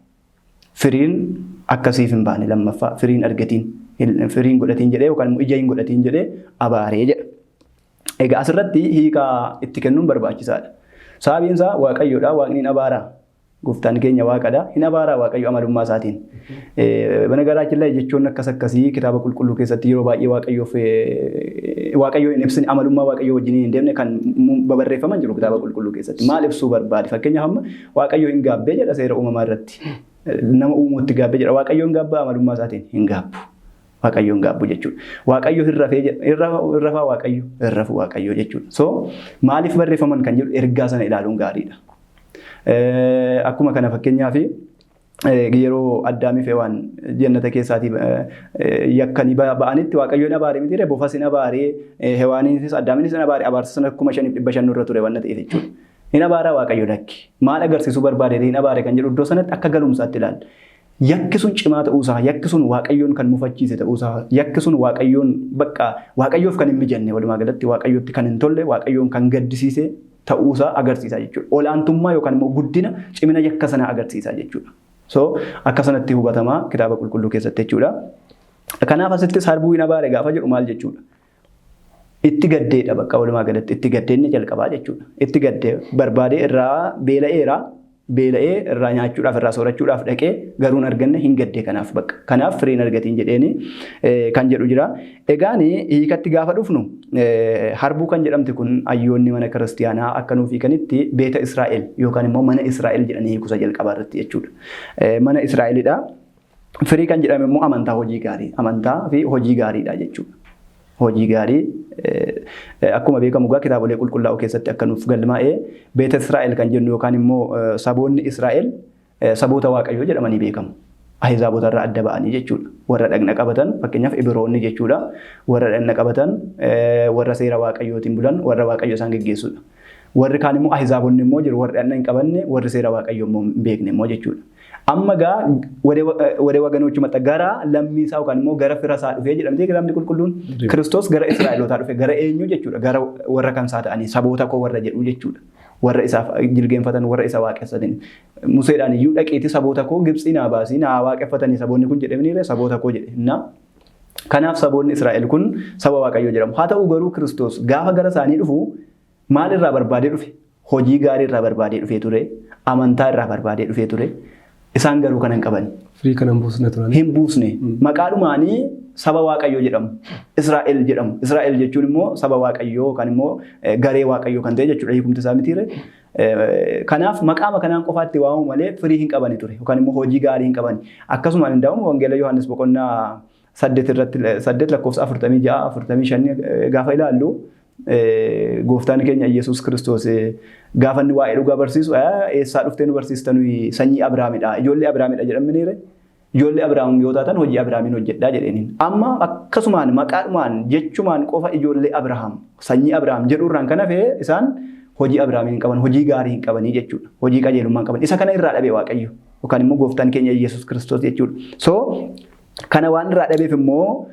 Firiin akkasiif hin baane lammaffaa firiin argatiin firiin godhatiin jedhee yookaan immoo ija hin godhatiin jedhee abaaree jedha. Egaa asirratti hiika itti kennuun barbaachisaadha. Sababiin isaa Waaqayyoodha. Waaqni hin abaaraa. Gooftaan keenya Waaqadha. Hin abaaraa Waaqayyo amalummaa isaatiin. Banagaraaችን ላይ jechoonni akkas akkasii kitaaba qulqulluu keessatti yeroo baay'ee Waaqayyoof Waaqayyo hin ibsine amalummaa Waaqayyoo wajjin hin deemne kan babarreeffaman jiru kitaaba qulqulluu keessatti. Maal ibsuu barbaade? Fakkeenyaaf amma Waaqayyo hin gaabbee jedha seera uumamaa irratti. Nama uumuutti gaabbee jedha. Waaqayyo hin gaabbaa amalummaa isaatiin hin gaabbu. Waaqayyo hin gaabbu jechuudha. Waaqayyo hin rafee jedha. Hin rafaa Waaqayyo hin rafu Waaqayyo jechuudha. So maaliif barreeffaman kan jedhu ergaa sana ilaaluun gaariidha. Akkuma kana fakkeenyaaf yeroo Addaamii fi Hewaan jannata keessaatii yakkanii ba'anitti Waaqayyo hin abaare miti bofas hin abaare Hewaaniinis Addaamiinis hin abaare abaarsa sana 5500 irra ture waan ta'eef jechuudha. Hin abaaraa Waaqayyo lakki. Maal agarsiisuu barbaade hin abaare kan jedhu iddoo sanatti akka galumsaatti ilaalla. Yakki sun cimaa ta'uusaa, yakki sun Waaqayyoon kan mufachiise ta'uusaa, yakki sun Waaqayyoon bakka Waaqayyoof kan hin mijanne walumaa galatti Waaqayyootti kan hin tolle, Waaqayyoon kan gaddisiise ta'uusaa agarsiisa jechuudha. Olaantummaa yookaan immoo guddina cimina yakka sanaa agarsiisa jechuudha. So akka sanatti hubatamaa kitaaba qulqulluu keessatti jechuudha. Kanaaf asittis harbuu hin abaare gaafa jedhu maal jechuudha? Itti gaddeedha bakka walumaa galatti itti gaddee inni jalqabaa jechuudha. Itti gaddee barbaadee irraa beela'eera. Beela'ee irraa nyaachuudhaaf irraa soorachuudhaaf dhaqee garuu hin arganne hin gaddee kanaaf bakka. Kanaaf firii hin argatiin jedheeni kan jedhu jira. Egaan hiikatti gaafa dhufnu harbuu kan jedhamti kun hayyoonni mana kiristiyaanaa akka nuuf hiikanitti beeta Israa'el yookaan immoo mana Israa'el jedhanii hiikusa jalqabaa irratti jechuudha. Mana Israa'elidha. Firii kan jedhame immoo amantaa hojii gaarii amantaa fi hojii gaariidha jechuudha. Hojii gaarii akkuma beekamu egaa kitaabolee qulqullaa'oo keessatti akka nuuf galmaa'ee beeta Israa'el kan jennu yookaan immoo saboonni Israa'el saboota Waaqayyoo jedhamanii beekamu. Ahizaabota irraa adda ba'anii jechuudha. Warra dhagna qabatan fakkeenyaaf Ibiroonni jechuudha. Warra dhagna qabatan warra seera Waaqayyootiin bulan warra Waaqayyo isaan geggeessudha. Warri kaan immoo ahizaabonni immoo jiru, warri dhagna hin qabanne, warri seera Waaqayyoo immoo hin beekne immoo jechuudha. Amma gaa wade waganochu maxxa gara lammii isaa yookaan immoo gara fira isaa dhufee jedhamtee kitaabni qulqulluun Kiristoos gara Israa'elootaa dhufe, gara eenyu jechuudha, gara warra kan isaa ta'anii saboota koo warra jedhu jechuudha. Warra isaaf jilgeenfatan, warra isa waaqeffatan. Museedhaan iyyuu dhaqiitii saboota koo Gibxii naa baasii naa waaqeffatanii saboonni kun jedhamaniire saboota koo jedhe. Kanaaf saboonni Israa'el kun saba Waaqayyoo jedhamu. Haa ta'u garuu Kiristoos gaafa gara isaanii dhufu maal irraa barbaadee dhufe? Hojii gaarii irraa barbaadee dhufee ture. Amantaa irraa barbaadee dhufee ture. Isaan garuu kana hin qaban. Firii kana hin buusne turan. Hin buusne. Maqaadhumaanii saba Waaqayyoo jedhamu. Israa'el jedhamu. Israa'el jechuun immoo saba Waaqayyoo yookaan immoo garee Waaqayyoo kan ta'e jechuudha. Hiikumti isaa mitiire. Kanaaf maqaama kanaan qofaatti waamamu malee firii hin qabani ture yookaan immoo hojii gaarii hin qabani. Akkasumaan hin Wangeela Yohaannis boqonnaa 8 irratti 8 lakkoofsa 46 45 gaafa ilaallu, gooftaan keenya Yesuus Kiristoos gaafa inni waa'ee dhugaa barsiisu, "Eessaa dhuftee nu barsiista? Nuyi sanyii Abrahaamidha, ijoollee Abrahaamidha" jedhamaniire. "Ijoollee Abrahaam yoo taatan hojii Abrahaamiin hojjedhaa" jedheeniin. Amma akkasumaan maqaadhumaan jechumaan qofa ijoollee Abrahaam, sanyii Abrahaam jedhuurraan kan hafe isaan hojii Abrahaamiin hin qaban, hojii gaarii hin qabanii jechuudha. Hojii qajeelummaa hin qaban. Isa kana irraa dhabe Waaqayyo yookaan immoo gooftaan keenya Yesuus Kiristoos jechuudha. So kana waan irraa dhabeef immoo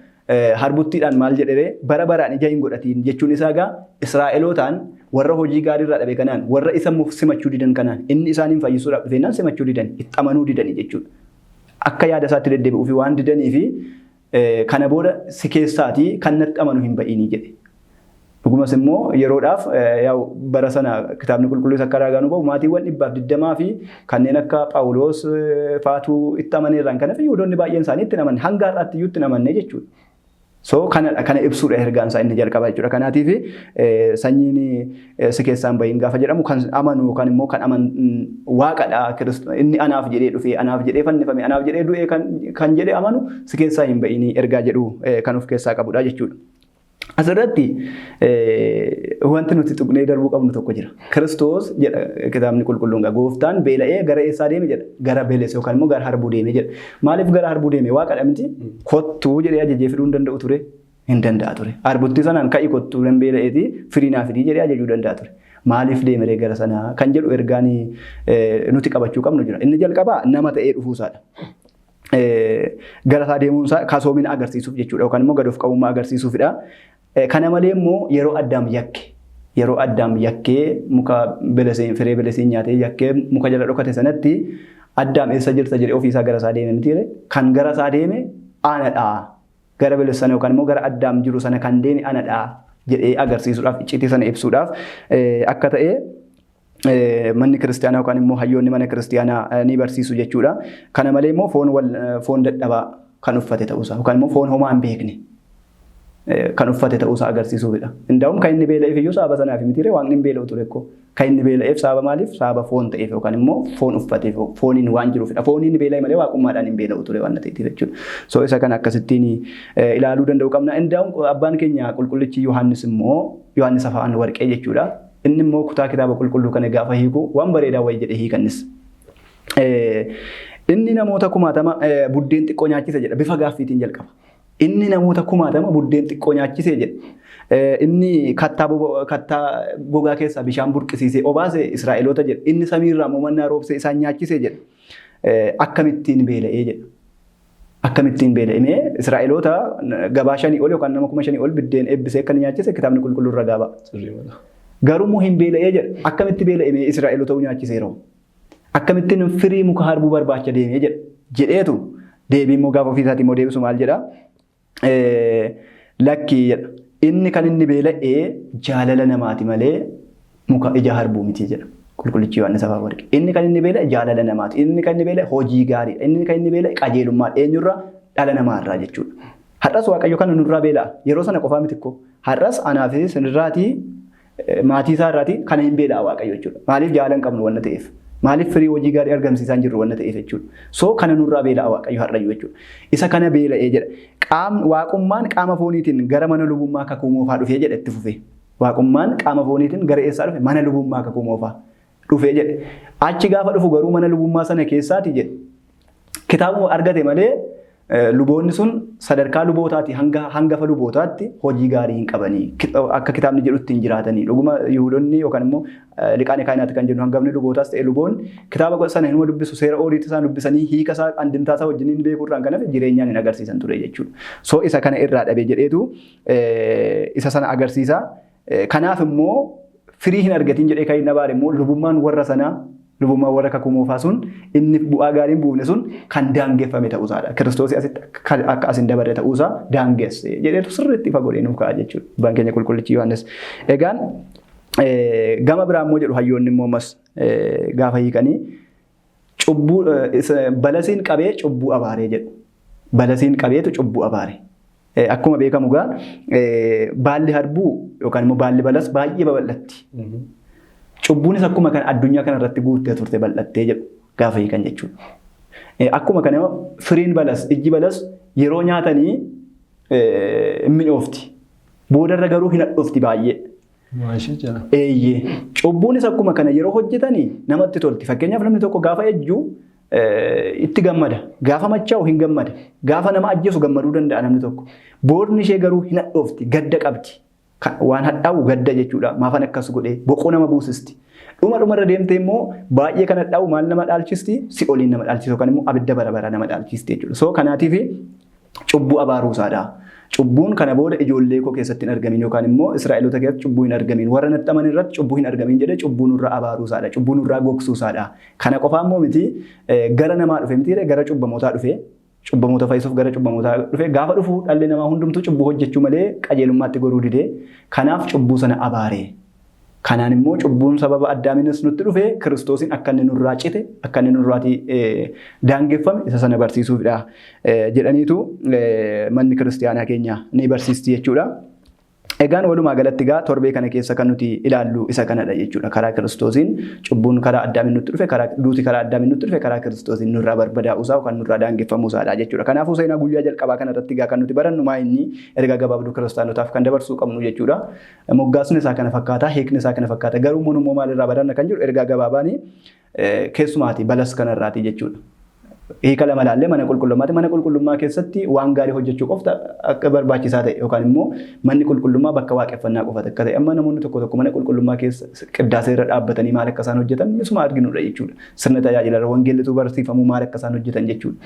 harbuttiidhaan maal jedhee, "Bara baraan ija hin godhatiin" jechuun isaa egaa Israa'elootaan warra hojii gaarii irraa dhabe kanaan, warra isa simachuu didan kanaan, inni isaaniin fayyisuudhaaf dhufeennaan simachuu didan, itti amanuu didanii jechuudha. Akka yaada isaatti deddeebi'uu fi waan didanii fi kana booda si keessaatii kan natti amanu hin ba'inii jedhe. Dhugumas immoo yeroodhaaf yaa'u bara sana kitaabni qulqulluus akka raagaa nu bahu maatiiwwan 120 fi kanneen akka Phaawulos faatuu itti amaneerraan kanaaf Yihudoonni baay'een isaanii itti amanne, hanga har'aatti iyyuu itti amanne jechuudha. So kanadha, kana ibsuudha ergaan isaa inni jalqaba jechuudha. Kanaatiif sanyiin si keessaan bahin gaafa jedhamu kan amanu yookaan immoo kan aman waaqadha, inni anaaf jedhee dhufee, anaaf jedhee fannifame, anaaf jedhee du'ee kan jedhee amanu si keessaa hin bahinii ergaa jedhu kan of keessaa qabudha jechuudha. Asirratti wanti nuti tuqnee darbuu qabnu tokko jira. Kiristoos jedha kitaabni qulqulluun, gooftaan beela'ee gara eessaa deeme jedha? Gara beelesse yookaan immoo gara harbuu deeme jedha. Maaliif gara harbuu deeme? Waaqadha miti? Kottuu jedhee ajajee fiduu hin danda'u ture? Hin danda'a ture. Harbuttii sanaan "Ka'i kottuu, nan beela'eeti, firii naa fidii" jedhee ajajuu danda'a ture. Maaliif deeme gara sanaa kan jedhu ergaan nuti qabachuu qabnu jira. Inni jalqabaa nama ta'ee dhufuusaadha. Gara isaa deemuun isaa kasoomina agarsiisuuf jechuudha yookaan immoo gad of qabummaa agarsiisuufidha. Kana malee immoo yeroo Addaam yakkee muka beleseen, firee beleseen nyaatee yakkee muka jala dhokate sanatti, "Addaam, eessa jirta?" jedhee ofiisaa gara isaa deeme mitiire? Kan gara isaa deeme anadha. Gara beles sana yookaan immoo gara Addaam jiru sana kan deeme anadha jedhee agarsiisuudhaaf, icciitii sana ibsuudhaaf akka ta'e manni kiristaanaa yookaan immoo hayyoonni mana kiristaanaa ni barsiisu jechuudha. Kana malee immoo foon dadhabaa kan uffate ta'uusaa yookaan immoo foon homaa hin beekne kan uffate ta'uusaa agarsiisuufidha. Indaa'um kan inni beela'eef iyyuu sababa sanaaf mitiire? Waaqni hin beela'u ture koo. Kan inni beela'eef sababa maaliif? Sababa foon ta'eef yookaan immoo foon uffateef, fooniin waan jiruufidha. Fooniin beela'e malee waaqummaadhaan hin beela'u ture waan ta'eef jechuudha. So isa kana akkasittiin ilaaluu danda'u qabna. Indaa'um abbaan keenya qulqullichi Yohaannis immoo, Yohaannis afaan warqee jechuudha. Inni immoo kutaa kitaaba qulqulluu kana gaafa hiiku waan bareedaa wayii jedhee hiikannis. "Inni namoota kumaatama buddeen xiqqoo nyaachise" jedha, bifa gaaffiitiin jalqaba. "Inni namoota kumaatama buddeen xiqqoo nyaachise" jedha. "Inni kattaa gogaa keessaa bishaan burqisiisee obaase Israa'eloota" jedha. "Inni samiirraa immoo mannaa roobsee isaan nyaachise" jedha. "Akkamittiin beela'ee?" jedha. Akkamittiin beela'ee? Israa'eloota gabaa 5 ol yookaan nama 5,000 ol biddeen eebbisee akka nyaachise kitaabni qulqulluun ragaa ba'a. Garuu immoo hin beela'ee jedha. Akkamitti beela'ee Israa'eloota nyaachiseera? Akkamittiin firii muka harbuu barbaacha deemee jedha. Jedheetu deebii immoo gaafa ofiisaatii immoo deebisu maal jedha? "Lakkii" jedha. "Inni kan inni beela'ee jaalala namaati malee muka ija harbuu miti" jedha. Qulqullichi Yohaannis Afaan Warqee. Inni kan inni beela'e jaalala namaati. Inni kan inni beela'e hojii gaariidha. Inni kan inni beela'e qajeelummaadha. Eenyurraa? Dhala namaarraa jechuudha. Har'as Waaqayyo kana nurraa beela'a. Yeroo sana qofaa miti koo. Har'as anaa fi sinirraatii, maatii isaa irraatii kana hin beela'a Waaqayyo jechuudha. Maaliif? Jaala hin qabnu wanna ta'eef. Maaliif? Firii hojii gaarii argamsiisaa hin jirru wanna ta'eef jechuudha. So kana nurraa beela'a Waaqayyo har'ayyuu jechuudha. Isa kana beela'ee jedha. Qaamni waaqummaan qaama fooniitiin gara mana lubummaa kakuu moofaa dhufee jedha itti fufee. Waaqummaan qaama fooniitiin gara eessaa dhufe? Mana lubummaa kakuu moofaa dhufee jedhe. Achi gaafa dhufu garuu mana lubummaa sana keessaati jedhe. Kitaabuma argate malee Luboonni sun sadarkaa lubootaatii hanga hangafa lubootaatti hojii gaarii hin qabanii, akka kitaabni jedhutti hin jiraatanii. Dhuguma Yihudoonni yookaan immoo liqaane kaayinaatti kan jennu hangafni lubootaas ta'e luboonni kitaaba sana hinuma dubbisu, seera ooriitti isaan dubbisanii hiika isaa andimtaa isaa wajjin hin beekuu irraan kan hafe jireenyaan hin agarsiisan ture jechuudha. So isa kana irraa dhabe jedheetu isa sana agarsiisa. Kanaaf immoo firii hin argatiin jedhee kan inni abaare immoo lubummaan warra sanaa, lubummaan warra kakuu moofaa sun inni bu'aa gaarii hin buufne sun kan daangeffame ta'uusaadha. Kiristoos asitti akka as hin dabarre ta'uusaa daangesse jedheetu sirriitti ifa godhee nuuf kaa'a jechuudha. Abbaan keenya qulqullichi Yohaannis. Egaan gama biraa immoo jedhu hayyoonni immoo ammas gaafa hiikanii cubbuu balasiin qabee cubbuu abaaree jedhu. Balasiin qabeetu cubbuu abaare. Akkuma beekamu gaa baalli harbuu yookaan immoo baalli balas baay'ee babal'atti. Cubbuunis akkuma kana addunyaa kana irratti guuttee turte bal'attee jedhu gaafa hiikan jechuudha. Akkuma kana firiin balas, ijji balas yeroo nyaatanii hin mi'oofti. Boodarra garuu hin hadhoofti baay'ee. Eeyyee. Cubbuunis akkuma kana yeroo hojjetanii namatti tolti. Fakkeenyaaf namni tokko gaafa ejju itti gammada. Gaafa machaa'u hin gammada. Gaafa nama ajjeesu gammaduu danda'a namni tokko. Boodni ishee garuu hin hadhoofti, gadda qabdi. Waan hadhaa'u gadda jechuudha. Maafan akkas godhee boqoo nama buusisti. Dhuma dhumarra deemtee immoo baay'ee kan hadhaa'u maal nama dhaalchisti? Si'oliin nama dhaalchisti yookaan immoo abidda bara bara nama dhaalchisti jechuudha. So kanaatiif cubbuu abaaruu isaadha. Cubbuun kana booda ijoollee koo keessatti hin argamin yookaan immoo Israa'eloota keessatti cubbuu hin argamin, warra natti amanan irratti cubbuu hin argamin jedhee cubbuu nurraa abaaruu isaadha. Cubbuu nurraa gogsuu isaadha. Kana qofaa immoo miti, gara namaa dhufe miti, gara cubbamootaa dhufe. Cubbamoota fayyisuuf gara cubbamootaa dhufe. Gaafa dhufu dhalli namaa hundumtuu cubbuu hojjechuu malee qajeelummaatti goruu didee, kanaaf cubbuu sana abaare. Kanaan immoo cubbuun sababa Addaamiinis nutti dhufe Kiristoosiin akka inni nurraa cite, akka inni nurraatii daangeffame isa sana barsiisuufidha jedhaniitu manni kiristiyaanaa keenya ni barsiisti jechuudha. Egaan walumaa galatti egaa torbee kana keessa kan nuti ilaallu isa kanadha jechuudha. Karaa Kiristoosiin cubbuun karaa Addaamiin nutti dhufe, karaa duuti karaa Addaamiin nutti dhufe karaa Kiristoosiin nurraa barbadaa'uusaa yookaan nurraa daangeffamuusaadha jechuudha. Kanaafuu seenaa guyyaa jalqabaa kanarratti egaa kan nuti barannu maa inni ergaa gabaabduu kiristaanotaaf kan dabarsuu qabnu jechuudha. Moggaasni isaa kana fakkaata, hiikni isaa kana fakkaata. Garuu immoo immoo maalirraa baranna kan jedhu ergaa gabaabaanii keessumaati balas kanarraati jechuudha. Hiika lama ilaallee mana qulqullummaati. Mana qulqullummaa keessatti waan gaarii hojjechuu qofta akka barbaachisaa ta'e yookaan immoo manni qulqullummaa bakka waaqeffannaa qofa akka ta'e, amma namoonni tokko tokko mana qulqullummaa keessa qiddaasee irra dhaabbatanii maal akka isaan hojjetan misuma arginudha jechuudha. Sirna tajaajila irra wangeellitu barsiifamuu maal akka isaan hojjetan jechuudha.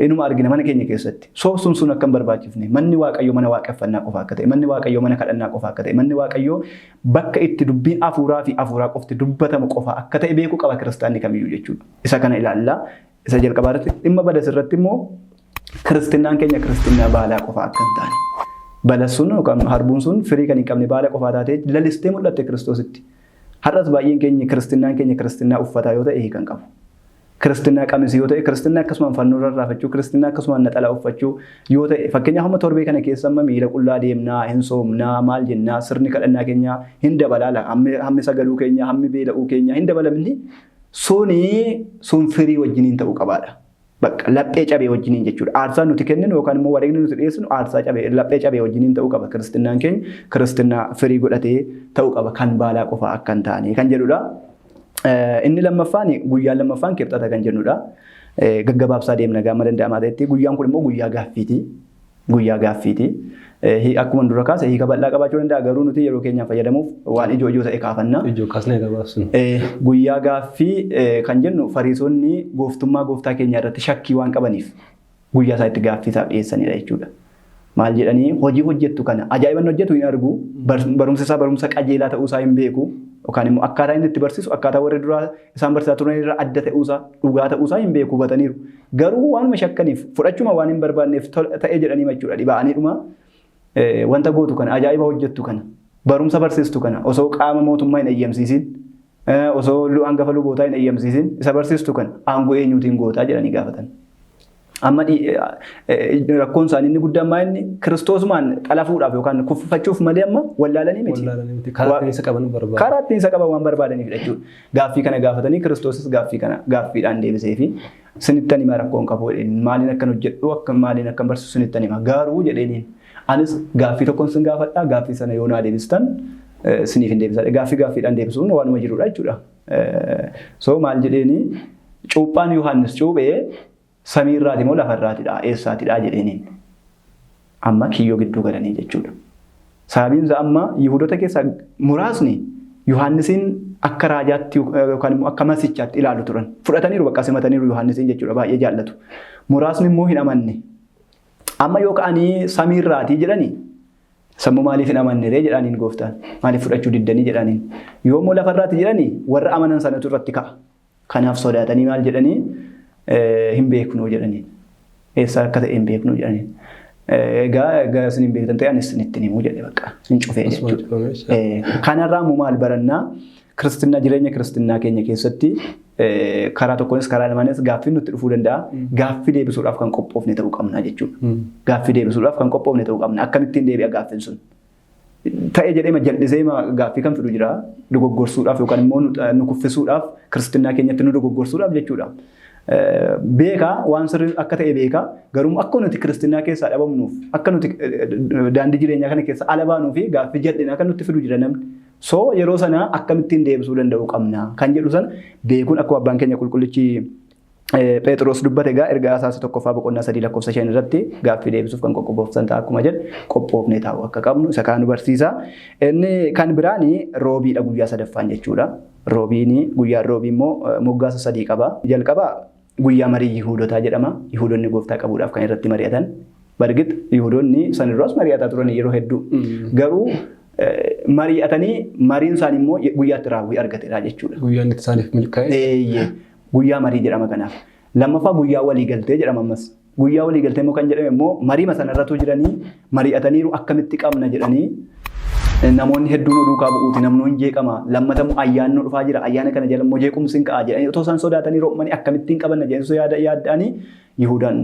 Inuma argina mana keenya keessatti. So sun sun akka hin barbaachifne, manni Waaqayyoo mana waaqeffannaa qofa akka ta'e, manni Waaqayyoo mana kadhannaa qofa akka ta'e, manni Waaqayyoo bakka itti dubbiin afuuraa fi afuuraa qofti dubbatamu qofa akka ta'e beekuu qaba kiristaanni kamiyyuu jechuudha. Isa kana ilaalla. Isa jalqabaa irratti dhimma balas irratti immoo kiristinnaan keenya kiristinnaa baalaa qofa akka hin taane. Balas sun yookaan harbuun sun firii kan hin qabne baala qofaa taatee lalistee mul'atte Kiristoositti. Har'as baay'een keenya kiristinnaan keenya kiristinnaa uffataa yoo ta'e hiika hin qabu. Kiristinnaa qamisii yoo ta'e, kiristinnaa akkasumaan fannoo rarraafachuu, kiristinnaa akkasumaan naxalaa uffachuu yoo ta'e, fakkeenyaaf amma torbee kana keessa amma miila qullaa deemnaa, hin soomnaa, maal jennaa, sirni kadhannaa keenyaa hin dabalaala, hammi sagaluu keenyaa, hammi beela'uu keenyaa hin dabalamni suni sun firii wajjiniin ta'uu qabaadha. Bakka laphee cabee wajjiniin jechuudha. Aarsaan nuti kenninu yookaan immoo wareegni nuti dhiyeessinu aarsaa cabee, laphee cabee wajjiniin ta'uu qaba. Kiristinnaan keenya kiristinnaa firii godhatee ta'uu qaba, kan baalaa qofaa akka hin taane kan jedhudha. Inni lammaffaan guyyaan lammaffaan kibxata kan jennudha. Gaggabaabsaa deemna gaama danda'amaa ta'etti. Guyyaan kun immoo guyyaa gaaffiiti. Guyyaa gaaffiiti. Akkuma dura kaase hiika bal'aa qabaachuu danda'a, garuu nuti yeroo keenyaan fayyadamuuf waan ijoo ijoo ta'e kaafanna. Ijoo kaasnee gabaabsinu. Guyyaa gaaffii kan jennu Fariisonni gooftummaa gooftaa keenyaa irratti shakkii waan qabaniif guyyaa isaa itti gaaffii isaaf dhiyeessanidha jechuudha. Maal jedhanii? Hojii hojjettu kana ajaa'iban hojjetu hin argu, barumsa isaa barumsa qajeelaa ta'uusaa hin beeku, yookaan immoo akkaataa inni itti barsiisu akkaataa warri duraa isaan barsiisaa turan irraa adda ta'uusaa, dhugaa ta'uusaa hin beeku, hubataniiru. Garuu waanuma shakkaniif, fudhachuma waan hin barbaanneef ta'e jedhanii jechuudha, dhibaa'aniidhuma wanta gootu kana, ajaa'iba hojjettu kana, barumsa barsiistu kana osoo qaama mootummaa hin eeyyamsiisin, osoo hangafa lubootaa hin eeyyamsiisin isa barsiistu kana aangoo eenyuutiin gootaa jedhanii gaafatan. Amma rakkoon isaanii inni guddaan maa inni Kiristoosumaan xalafuudhaaf yookaan kuffifachuuf malee amma wallaalanii miti. Wallaalanii miti. Karaa ittiin isa qaban barbaadu. Karaa ittiin isa qaban waan barbaadaniif jechuudha. Gaaffii kana gaafatanii Kiristoosis gaaffii kana gaaffiidhaan deebisee fi sinittan hima, rakkoon qabu jedheen, maaliin akkan hojjedhu, akka maaliin akkan barsiisu sinittan hima, garuu jedheeniin anis gaaffii tokkoon sin gaafadha, gaaffii sana yoo naa deebistan siniif hin deebisa. Gaaffii gaaffiidhaan deebisuun waanuma jirudha jechuudha. So maal jedheeni? Cuuphaan Yohaannis cuuphee Samiirraati moo lafarraatidha? Eessaatidha jedheeniin. Amma kiyyoo gidduu galanii jechuudha. Sababiin isaa amma Yihudoota keessaa muraasni Yohaannisiin akka raajaatti yookaan immoo akka masichaatti ilaalu turan. Fudhataniiru bakka simataniiru Yohaannisiin jechuudha baay'ee jaallatu. Muraasni immoo hin amanne. Amma yoo ka'anii samiirraatii jedhanii sammuu maaliif hin amanne ree jedhaniin gooftaan. Maaliif fudhachuu diddanii jedhaniin. Yoo immoo lafarraati jedhanii warra amanan sanatu irratti ka'a. Kanaaf sodaatanii maal jedhanii hin beeknu jedhaniin. Eessaa akka ta'e hin beeknu jedhaniin. Egaa isin hin beektan ta'e anis isinitti himuu jedhe bakka hin cufee jechuudha. Kanarraa immoo maal barannaa? Kiristinaa jireenya kiristinnaa keenya keessatti karaa tokkonis karaa lamaanis gaaffiin nutti dhufuu danda'a. Gaaffii deebisuudhaaf kan qophoofne ta'uu qabna jechuudha. Gaaffii deebisuudhaaf kan qophoofne ta'uu qabna. Akkamittiin deebi'a gaaffiin sun? Ta'e jedhee jal'isee gaaffii kan fidu jira. Dogoggorsuudhaaf yookaan immoo nu kuffisuudhaaf kiristinnaa keenyatti nu dogoggorsuudhaaf jechuudha. Beekaa waan sirrii akka ta'e beekaa garuu akka nuti kiristinnaa keessaa dhabamnuuf akka nuti daandii jireenyaa kana keessa ala baanuu fi gaaffii jal'inaa kan nutti fidu jira namni. So yeroo sana akkamittiin deebisuu danda'uu qabna kan jedhu sana beekuun akkuma abbaan keenya qulqullichi Phexros dubbate egaa ergaa isaas tokkoffaa boqonnaa 3 lakkoofsa 5 irratti gaaffii deebisuuf kan qophoofsan ta'a akkuma jedhe qophoofnee taa'uu akka qabnu isa kaan nu barsiisa. Inni kan biraani roobiidha guyyaa sadaffaan jechuudha. Roobiin guyyaan roobii immoo moggaasa 3 qaba. Jalqaba guyyaa marii Yihuudotaa jedhama. Yihuudonni gooftaa qabuudhaaf kan irratti mari'atan. Bargit Yihuudonni sanirraas mari'ataa turan yeroo hedduu. Garuu mari'atanii mariin isaanii immoo guyyaatti raawwii argatedha jechuudha. Guyyaan itti isaaniif milkaa'e. Guyyaa marii jedhama kanaaf. Lammaffaa guyyaa waliigaltee jedhama ammas. Guyyaa waliigaltee immoo kan jedhame immoo mariima sanarratu jiranii mari'ataniiru akkamitti qabna jedhanii namoonni hedduun oduu duukaa bu'uuti namnoon jeeqama lammatamu ayyaanni dhufaa jira ayyaana kana jala immoo jeequmsi hin ka'a jedhanii otoo isaan sodaatanii ro'manii akkamittiin qabanna jedhanii yaada yaadda'anii Yihudaan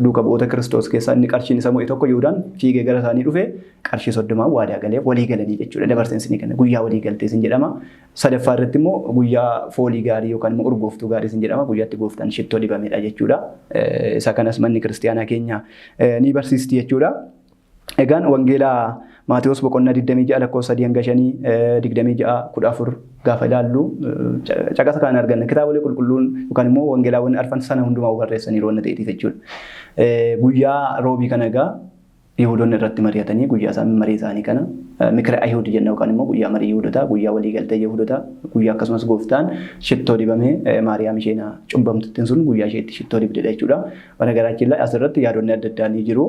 duuka bu'oota Kiristoos keessaa inni qarshiin isa mo'e tokko Yihudaan fiigee gara isaanii dhufe qarshii 30 waadaa galee walii galanii jechuudha. Dabarseen isinii kenna guyyaa walii galtee isin jedhama. Sadaffaa irratti immoo guyyaa foolii gaarii yookaan immoo urgooftuu gaarii isin jedhama. Guyyaatti gooftaan shittoo dibamedha jechuudha. Isa kanas manni kiristiyaanaa keenya ni barsiisti jechuudha. Egaan wangeelaa Maatewos boqonnaa 26 lakkoofsa 3 hanga 5 26 14 gaafa ilaallu caqasa kan arganna. Kitaabolee qulqulluun yookaan immoo wangeelaawwan arfan sana hundumaa barreessaniiru waan ta'eef jechuudha. Guyyaa roobii kana egaa Yihudoonni irratti mari'atanii guyyaa isaan marii isaanii kana mikira Ayihud jenna yookaan immoo guyyaa marii Yihudotaa, guyyaa waliigaltee Yihudotaa, guyyaa akkasumas gooftaan shittoo dibamee Maariyaam isheen cubbamtuttiin sun guyyaa isheetti shittoo dibdedha jechuudha. Banagaraachiin asirratti yaadonni adda addaa ni jiru.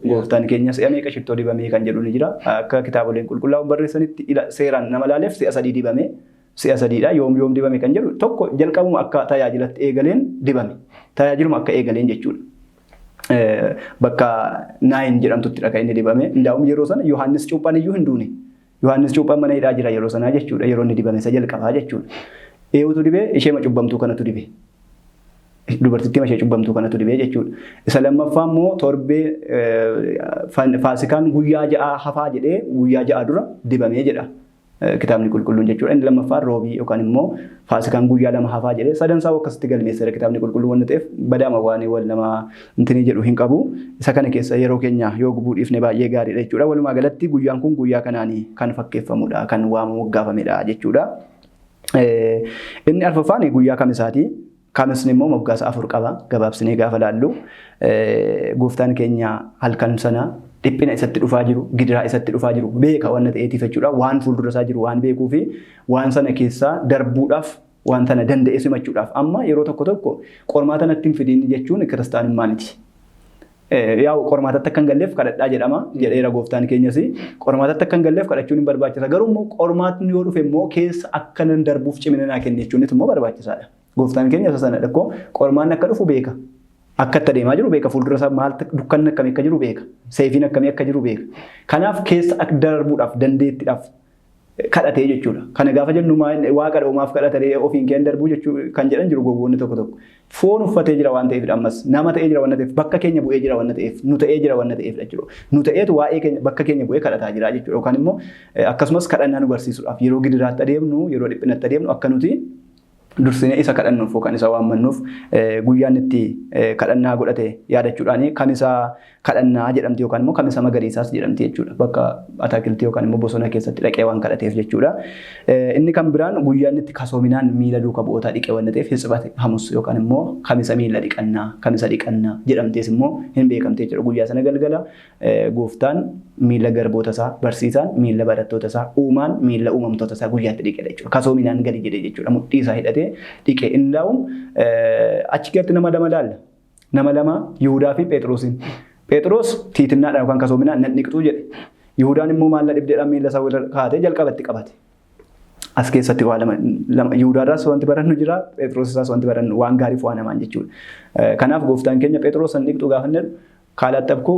Gooftaan keenya si'a meeqa shittoo dibamee kan jedhu ni jira. Akka kitaaboleen qulqullaa'uun barreessanitti seeraan nama laaleef si'a 3 dibame. Si'a 3dha yoom yoom dibame kan jedhu tokko jalqabuma akka tajaajilatti eegaleen dibame. Tajaajiluma akka eegaleen jechuudha. Bakka Naayin jedhamtuttidha kan inni dibame. Indaa'um yeroo sana Yohaannis Cuuphaan iyyuu hin duune. Yohaannis Cuuphaan mana hidhaa jira yeroo sanaa jechuudha. Yeroo inni dibame isa jalqabaa jechuudha. Eewutu dibee ishee cubbamtuu kanatu dibee. Dubartittii ishee cubbamtuu kanatu dibee jechuudha. Isa lammaffaa immoo torbee faasikaan guyyaa 6 hafaa jedhee guyyaa 6 dura dibamee jedha. Kitaabni qulqulluun jechuudha. Inni lammaffaan roobii yookaan immoo faasikaan guyyaa 2 hafaa jedhee sadansaa akkasitti galmeesseera kitaabni qulqulluun waan ta'eef badaama waan wal nama intini jedhu hin qabu. Isa kana keessa yeroo keenya yoo gubuu dhiifne baay'ee gaariidha jechuudha. Walumaa galatti guyyaan kun guyyaa kanaan kan fakkeeffamudha, kan waamamu moggaafamedha jechuudha. Inni arfaffaan guyyaa kamisaati. Kamisni immoo moggaasa 4 qaba. Gabaabsinee gaafa laallu gooftaan keenya halkan sana dhiphina isatti dhufaa jiru, gidiraa isatti dhufaa jiru beeka waan ta'eetiif jechuudha. Waan fuuldura isaa jiru waan beekuu fi waan sana keessaa darbuudhaaf waan sana danda'ee simachuudhaaf amma yeroo tokko tokko qormaata natti hin fidiin jechuun kiristaanummaa miti. Yaa'u qormaatatti akka hin galleef kadhadhaa jedhama jedheera gooftaan keenyas. Qormaatatti akka hin galleef kadhachuun hin barbaachisa. Garuu immoo qormaatni yoo dhufe immoo keessa akka nan darbuuf cimina naa kenni jechuunis immoo barbaachisaadha. Gooftaan keenya isa sana dhakkoo qormaanni akka dhufu beeka. Akka itti adeemaa jiru beeka. Fuuldura isaa maal dukkanni akkamii akka jiru beeka. Seefiin akkamii akka jiru beeka. Kanaaf keessa akka darbuudhaaf dandeettiidhaaf kadhatee jechuudha. Kana gaafa jennu waaqa dhoomaaf kadhatee ofiin keen darbuu jechuu kan jedhan jiru gowwoonni tokko tokko. Foon uffatee jira waan ta'eef ammas nama ta'ee jira waan ta'eef bakka keenya bu'ee jira waan ta'eef nu ta'ee jira waan ta'eef jechuudha. Nu ta'eetu waa'ee keenya bakka keenya bu'ee kadhataa jira jechuudha. Yookaan immoo akkasumas kadhannaa nu barsiisuudhaaf yeroo gidiraatti adeemnu yeroo dhiphinatti adeemnu akka nuti Dursinee isa kadhannuuf yookaan isa waammannuuf guyyaan itti kadhannaa godhate yaadachuudhaan kamisa kadhannaa jedhamti yookaan immoo kamisa magariisaas jedhamti jechuudha. Bakka ataakiltii yookaan immoo bosona keessatti dhaqee waan kadhateef jechuudha. Inni kan biraan guyyaan itti kasoominaan miila duuka bu'ootaa dhiqee waan ta'eef hitsibate hamus yookaan immoo kamisa miila dhiqannaa kamisa dhiqannaa jedhamtees immoo hin beekamte jechuudha. Guyyaa sana galgala gooftaan miila garboota isaa barsiisaan miila barattoota isaa uumaan miila uumamtoota isaa guyyaatti dhiqedha jechuudha. Kasoominaan gadi jedhee jechuudha. Mudhii isaa hidhatee dhiqe. Indaa'uun achi keessatti nama lama laalla. Nama lama Yihudaa fi Phexrosiin. Phexros tiitinnaadhaan yookaan kasoominaan nan dhiqxuu jedhe. Yihudaan immoo maalla dhibdeedhaan miila isaa irra kaa'atee jalqabatti qabate. As keessatti waa lama Yihudaarraas wanti barannu jira, Phexros isaas wanti barannu waan gaariif waan hamaan jechuudha. Kanaaf gooftaan keenya Phexros san dhiqxuu gaafa inni jedhu kaalattabku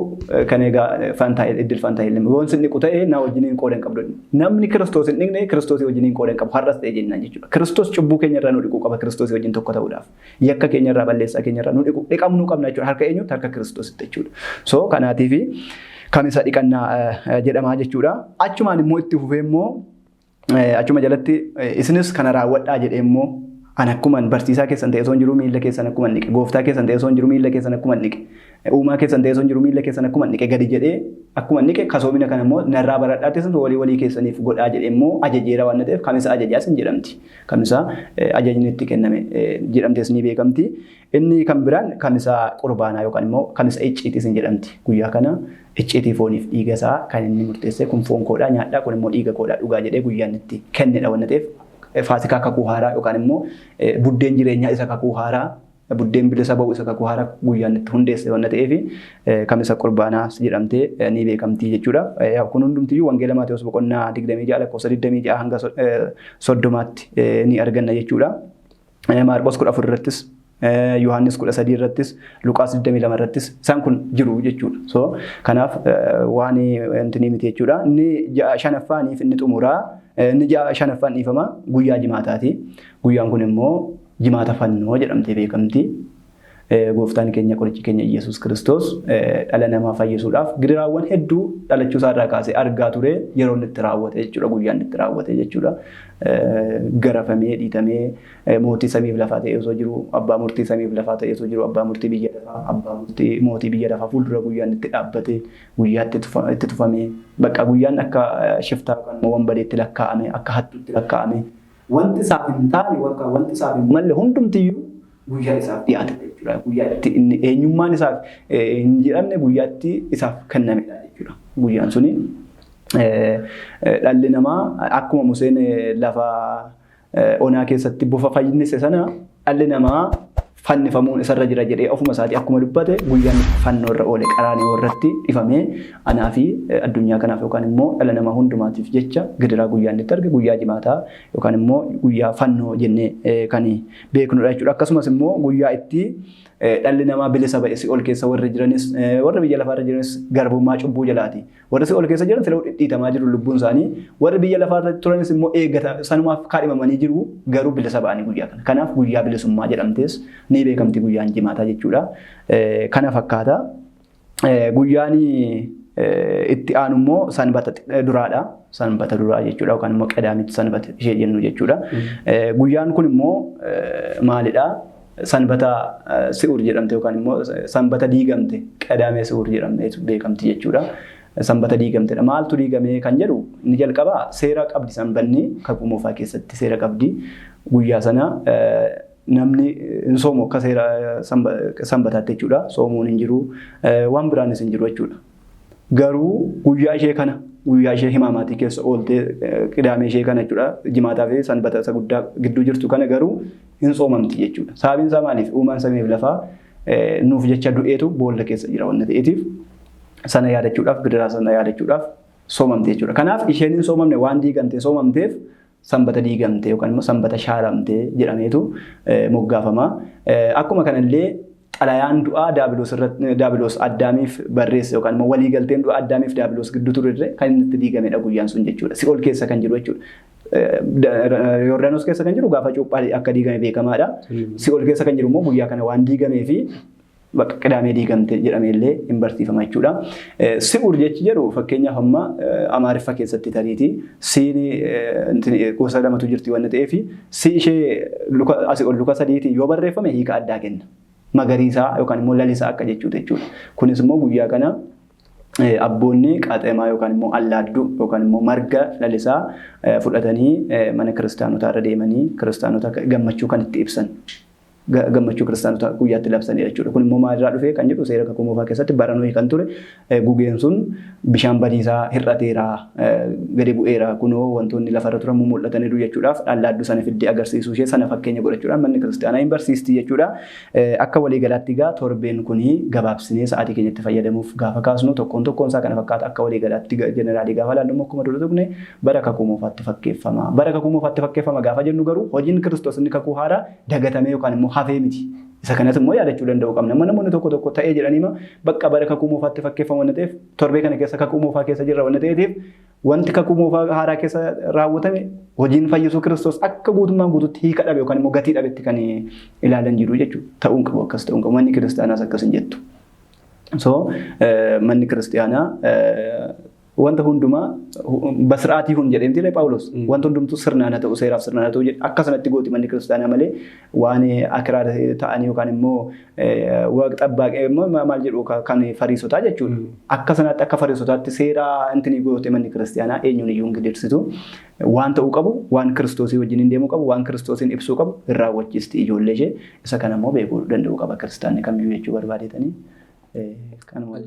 kan egaa fantaa iddil fantaa hin yoon sin dhiqu ta'e na wajjiniin qooda hin qabdu. Namni Kiristoos hin dhiqne Kiristoosii wajjiniin qooda hin qabu har'as ta'e jennaan jechuudha. Kiristoos cubbuu keenya irraa nu dhiquu qaba Kiristoosii wajjin tokko ta'uudhaaf. Yakka keenya irraa balleessaa keenya irraa nu dhiqu dhiqamnuu qabna jechuudha. Harka eenyutti harka Kiristoositti jechuudha. So kanaatiifi kamisa dhiqannaa jedhamaa jechuudha. Achumaan immoo itti fufee immoo achuma jalatti isinis kana raawwadhaa jedhee immoo an akkuman barsiisaa keessan ta'e osoo hin jiru miilla keessan akkuman dhiqe gooftaa keessan ta'e osoo hin jiru miilla keessan akkuman dhiqe uumaa keessan ta'e osoo hin jiru miilla keessan akkuman dhiqe gadi jedhee akkuman dhiqe kasoomina kana immoo narraa baradhaatti sun walii walii keessaniif godhaa jedhee immoo ajajeera waan ta'eef kamisa ajajaas hin jedhamti. Kamisa ajajni itti kenname jedhamtees ni beekamti. Inni kan biraan kamisa qurbaanaa yookaan immoo kamisa icciitiis hin jedhamti. Guyyaa kana icciitii fooniif dhiiga isaa kan inni murteesse kun foon koodhaa nyaadhaa kun immoo dhiiga koodhaa dhugaa jedhee guyyaan itti kennedha waan ta'eef faasikaa kakuu haaraa yookaan immoo buddeen jireenyaa isa kakuu haaraa buddeen bilisa ba'u isa kakuu haaraa guyyaan itti hundeesse waan ta'eef kamisa qurbaanaa jedhamtee ni beekamti jechuudha. Kun hundumtiyyuu Wangeela Maatewos boqonnaa 26 lakkoofsa 26 hanga 30tti ni arganna jechuudha. Maarqos 14 irrattis Yohaannis 13 irrattis Luqaas 22 irrattis isaan kun jiru jechuudha. So kanaaf waan wanti ni miti jechuudha. Inni shanaffaaniif inni xumuraa inni shanaffaan dhiifama guyyaa jimaataati. Guyyaan kun immoo jimaata fannoo jedhamtee beekamti. Gooftaan keenya qorichi keenya Iyyasuus Kiristoos dhala namaa fayyisuudhaaf gidiraawwan hedduu dhalachuu isaa irraa kaasee argaa ture yeroo inni itti raawwate jechuudha guyyaan itti raawwate jechuudha. Garafamee dhiitamee mootii samiif lafaa ta'ee osoo jiru abbaa murtii samiif lafaa ta'ee osoo jiru abbaa murtii biyya lafaa abbaa murtii mootii biyya lafaa fuuldura guyyaan itti dhaabbate guyyaatti itti tufamee bakka guyyaan akka shiftaa yookaan immoo wanbadeetti lakkaa'ame akka hattuutti lakkaa'ame wanti isaaf hin taane wanti isaaf hin malle hundumtiyyuu guyyaa isaaf dhiyaate jechuudha. Guyyaa itti inni eenyummaan isaaf hin jedhamne guyyaa itti isaaf kennamedha jechuudha. Guyyaan suni dhalli namaa akkuma Museen lafa onaa keessatti bofa fayyinise sana dhalli namaa fannifamuun isarra jira jedhee ofuma isaatii akkuma dubbate guyyaan fannoo irra oole qaraanioo irratti dhifamee anaa fi addunyaa kanaaf yookaan immoo dhala namaa hundumaatiif jecha gidiraa guyyaan itti arge guyyaa jimaataa yookaan immoo guyyaa fannoo jennee kan beeknudha jechuudha. Akkasumas immoo guyyaa itti dhalli namaa bilisa ba'e si'ool keessa warri jiranis warri biyya lafaarra jiranis garbummaa cubbuu jalaati. Warri si'ool keessa jiran silaa dhidhiitamaa jiru lubbuun isaanii warri biyya lafaarra turanis immoo eeggata sanumaaf kaadhimamanii jiru garuu bilisa ba'anii guyyaa kana. Kanaaf guyyaa bilisummaa jedhamtees ni beekamti guyyaan jimaataa jechuudha. Kana fakkaata. Guyyaan itti aanu immoo sanbata duraadha. Sanbata duraa jechuudha yookaan immoo qedaamitti sanbata ishee jennu jechuudha. Guyyaan kun immoo maalidha? Sanbata si'ur jedhamte yookaan immoo sanbata diigamte qedaamee si'ur jedhamte beekamti jechuudha. Sanbata diigamtedha. Maaltu diigame kan jedhu inni jalqabaa seera qabdi sanbanni kakuu moofaa keessatti seera qabdi. Guyyaa sana namni hin soomu akka seera sanbataatti jechuudha. Soomuun hin jiru waan biraanis hin jiru jechuudha. Garuu guyyaa ishee kana guyyaa ishee himaamaatii keessa ooltee qidaamee ishee kana jechuudha. Jimaataa fi sanbata isa guddaa gidduu jirtu kana garuu hin soomamti jechuudha. Sababiin isaa maaliif? Uumaan samiif lafaa nuuf jecha du'eetu boolla keessa jira waan ta'eetiif sana yaadachuudhaaf gidiraa sana yaadachuudhaaf soomamte jechuudha. Kanaaf isheen hin soomamne waan diigamte soomamteef sanbata diigamte yookaan immoo sanbata shaaramte jedhameetu moggaafama. Akkuma kanallee xalayaan du'aa Daabiloos irratti Daabiloos Addaamiif barreesse yookaan immoo waliigalteen du'aa Addaamiif Daabiloos gidduu ture kan inni itti diigamedha guyyaan sun jechuudha. Si'ool keessa kan jiru jechuudha. Yordaanos keessa kan jiru gaafa cuuphaa akka diigame beekamaadha. Si'ool keessa kan jiru immoo guyyaa kana waan diigamee fi Bakka Qidaamee diigamte jedhamee illee hin barsiifama jechuudha. Si'ur jechi jedhu fakkeenyaaf amma Amaariffa keessatti tariiti siin gosa lamatu jirti waan ta'eef si ishee asii ol luka sadiitiin yoo barreeffame hiika addaa kenna. Magariisaa yookaan immoo lalisaa akka jechuudha jechuudha. Kunis immoo guyyaa kana abboonni qaaxemaa yookaan immoo allaadduu yookaan immoo marga lalisaa fudhatanii mana kiristaanotaa irra deemanii kiristaanota gammachuu kan itti ibsan. Gammachuu kiristaanota guyyaatti labsanidha jechuudha. Kun immoo maalirraa dhufee kan jedhu seera kakuu moofaa keessatti bara Nohii kan ture gugeen sun bishaan badiisaa hir'ateera, gadi bu'eera, kunoo wantoonni lafarra turan mul'ataniiru jechuudhaaf allaadduu sana fiddee agarsiisuu ishee sana fakkeenya godhachuudhaan manni kiristaanaa hin barsiisti jechuudha. Akka waliigalaatti egaa torbeen kuni gabaabsinee sa'aatii keenyatti fayyadamuuf gaafa kaasnu tokkoon tokkoon isaa kana fakkaata. Akka waliigalaatti jeneraalii gaafa ilaallu immoo akkuma dura tuqne bara kakuu moofaatti fakkeeffama. Bara kakuu moofaatti fakkeeffama gaafa jennu garuu hojiin Kiristoos inni kakuu haaraa dagatamee yookaan immoo hafee miti. Isa kanas immoo yaadachuu danda'uu qabna. Amma namoonni tokko tokko ta'ee jedhaniima bakka bara kakuu moofaatti fakkeeffamu waan ta'eef torbee kana keessa kakuu moofaa keessa jirra waan ta'eef wanti kakuu moofaa haaraa keessa raawwatame hojiin fayyisuu Kiristoos akka guutummaan guututti hiika dhabe yookaan immoo gatii dhabetti kan ilaalan jiru jechuudha. Ta'uu hin qabu, akkas ta'uu hin qabu. Manni kiristaanaas akkas hin jettu. So manni kiristaanaa wanta hundumaa basiraatii hun jedhee miti Phaawulos, wanta hundumtuu sirnaan haa ta'u, seeraaf sirnaan haa ta'u jedhe. Akka sanatti gooti manni kiristaanaa malee waan akiraa ta'anii yookaan immoo waaqa xabbaaqee immoo maal jedhu kan fariisotaa jechuudha. Akka sanatti akka fariisotaatti seera intini goote manni kiristaanaa eenyuun iyyuu hin gidirsitu. Waan ta'uu qabu, waan Kiristoosii wajjin hin deemuu qabu, waan Kiristoosiin ibsuu qabu hin raawwachiisti ijoollee ishee. Isa kana immoo beekuu danda'uu qaba kiristaanni kamiyyuu jechuu barbaadetanii. Kanuma.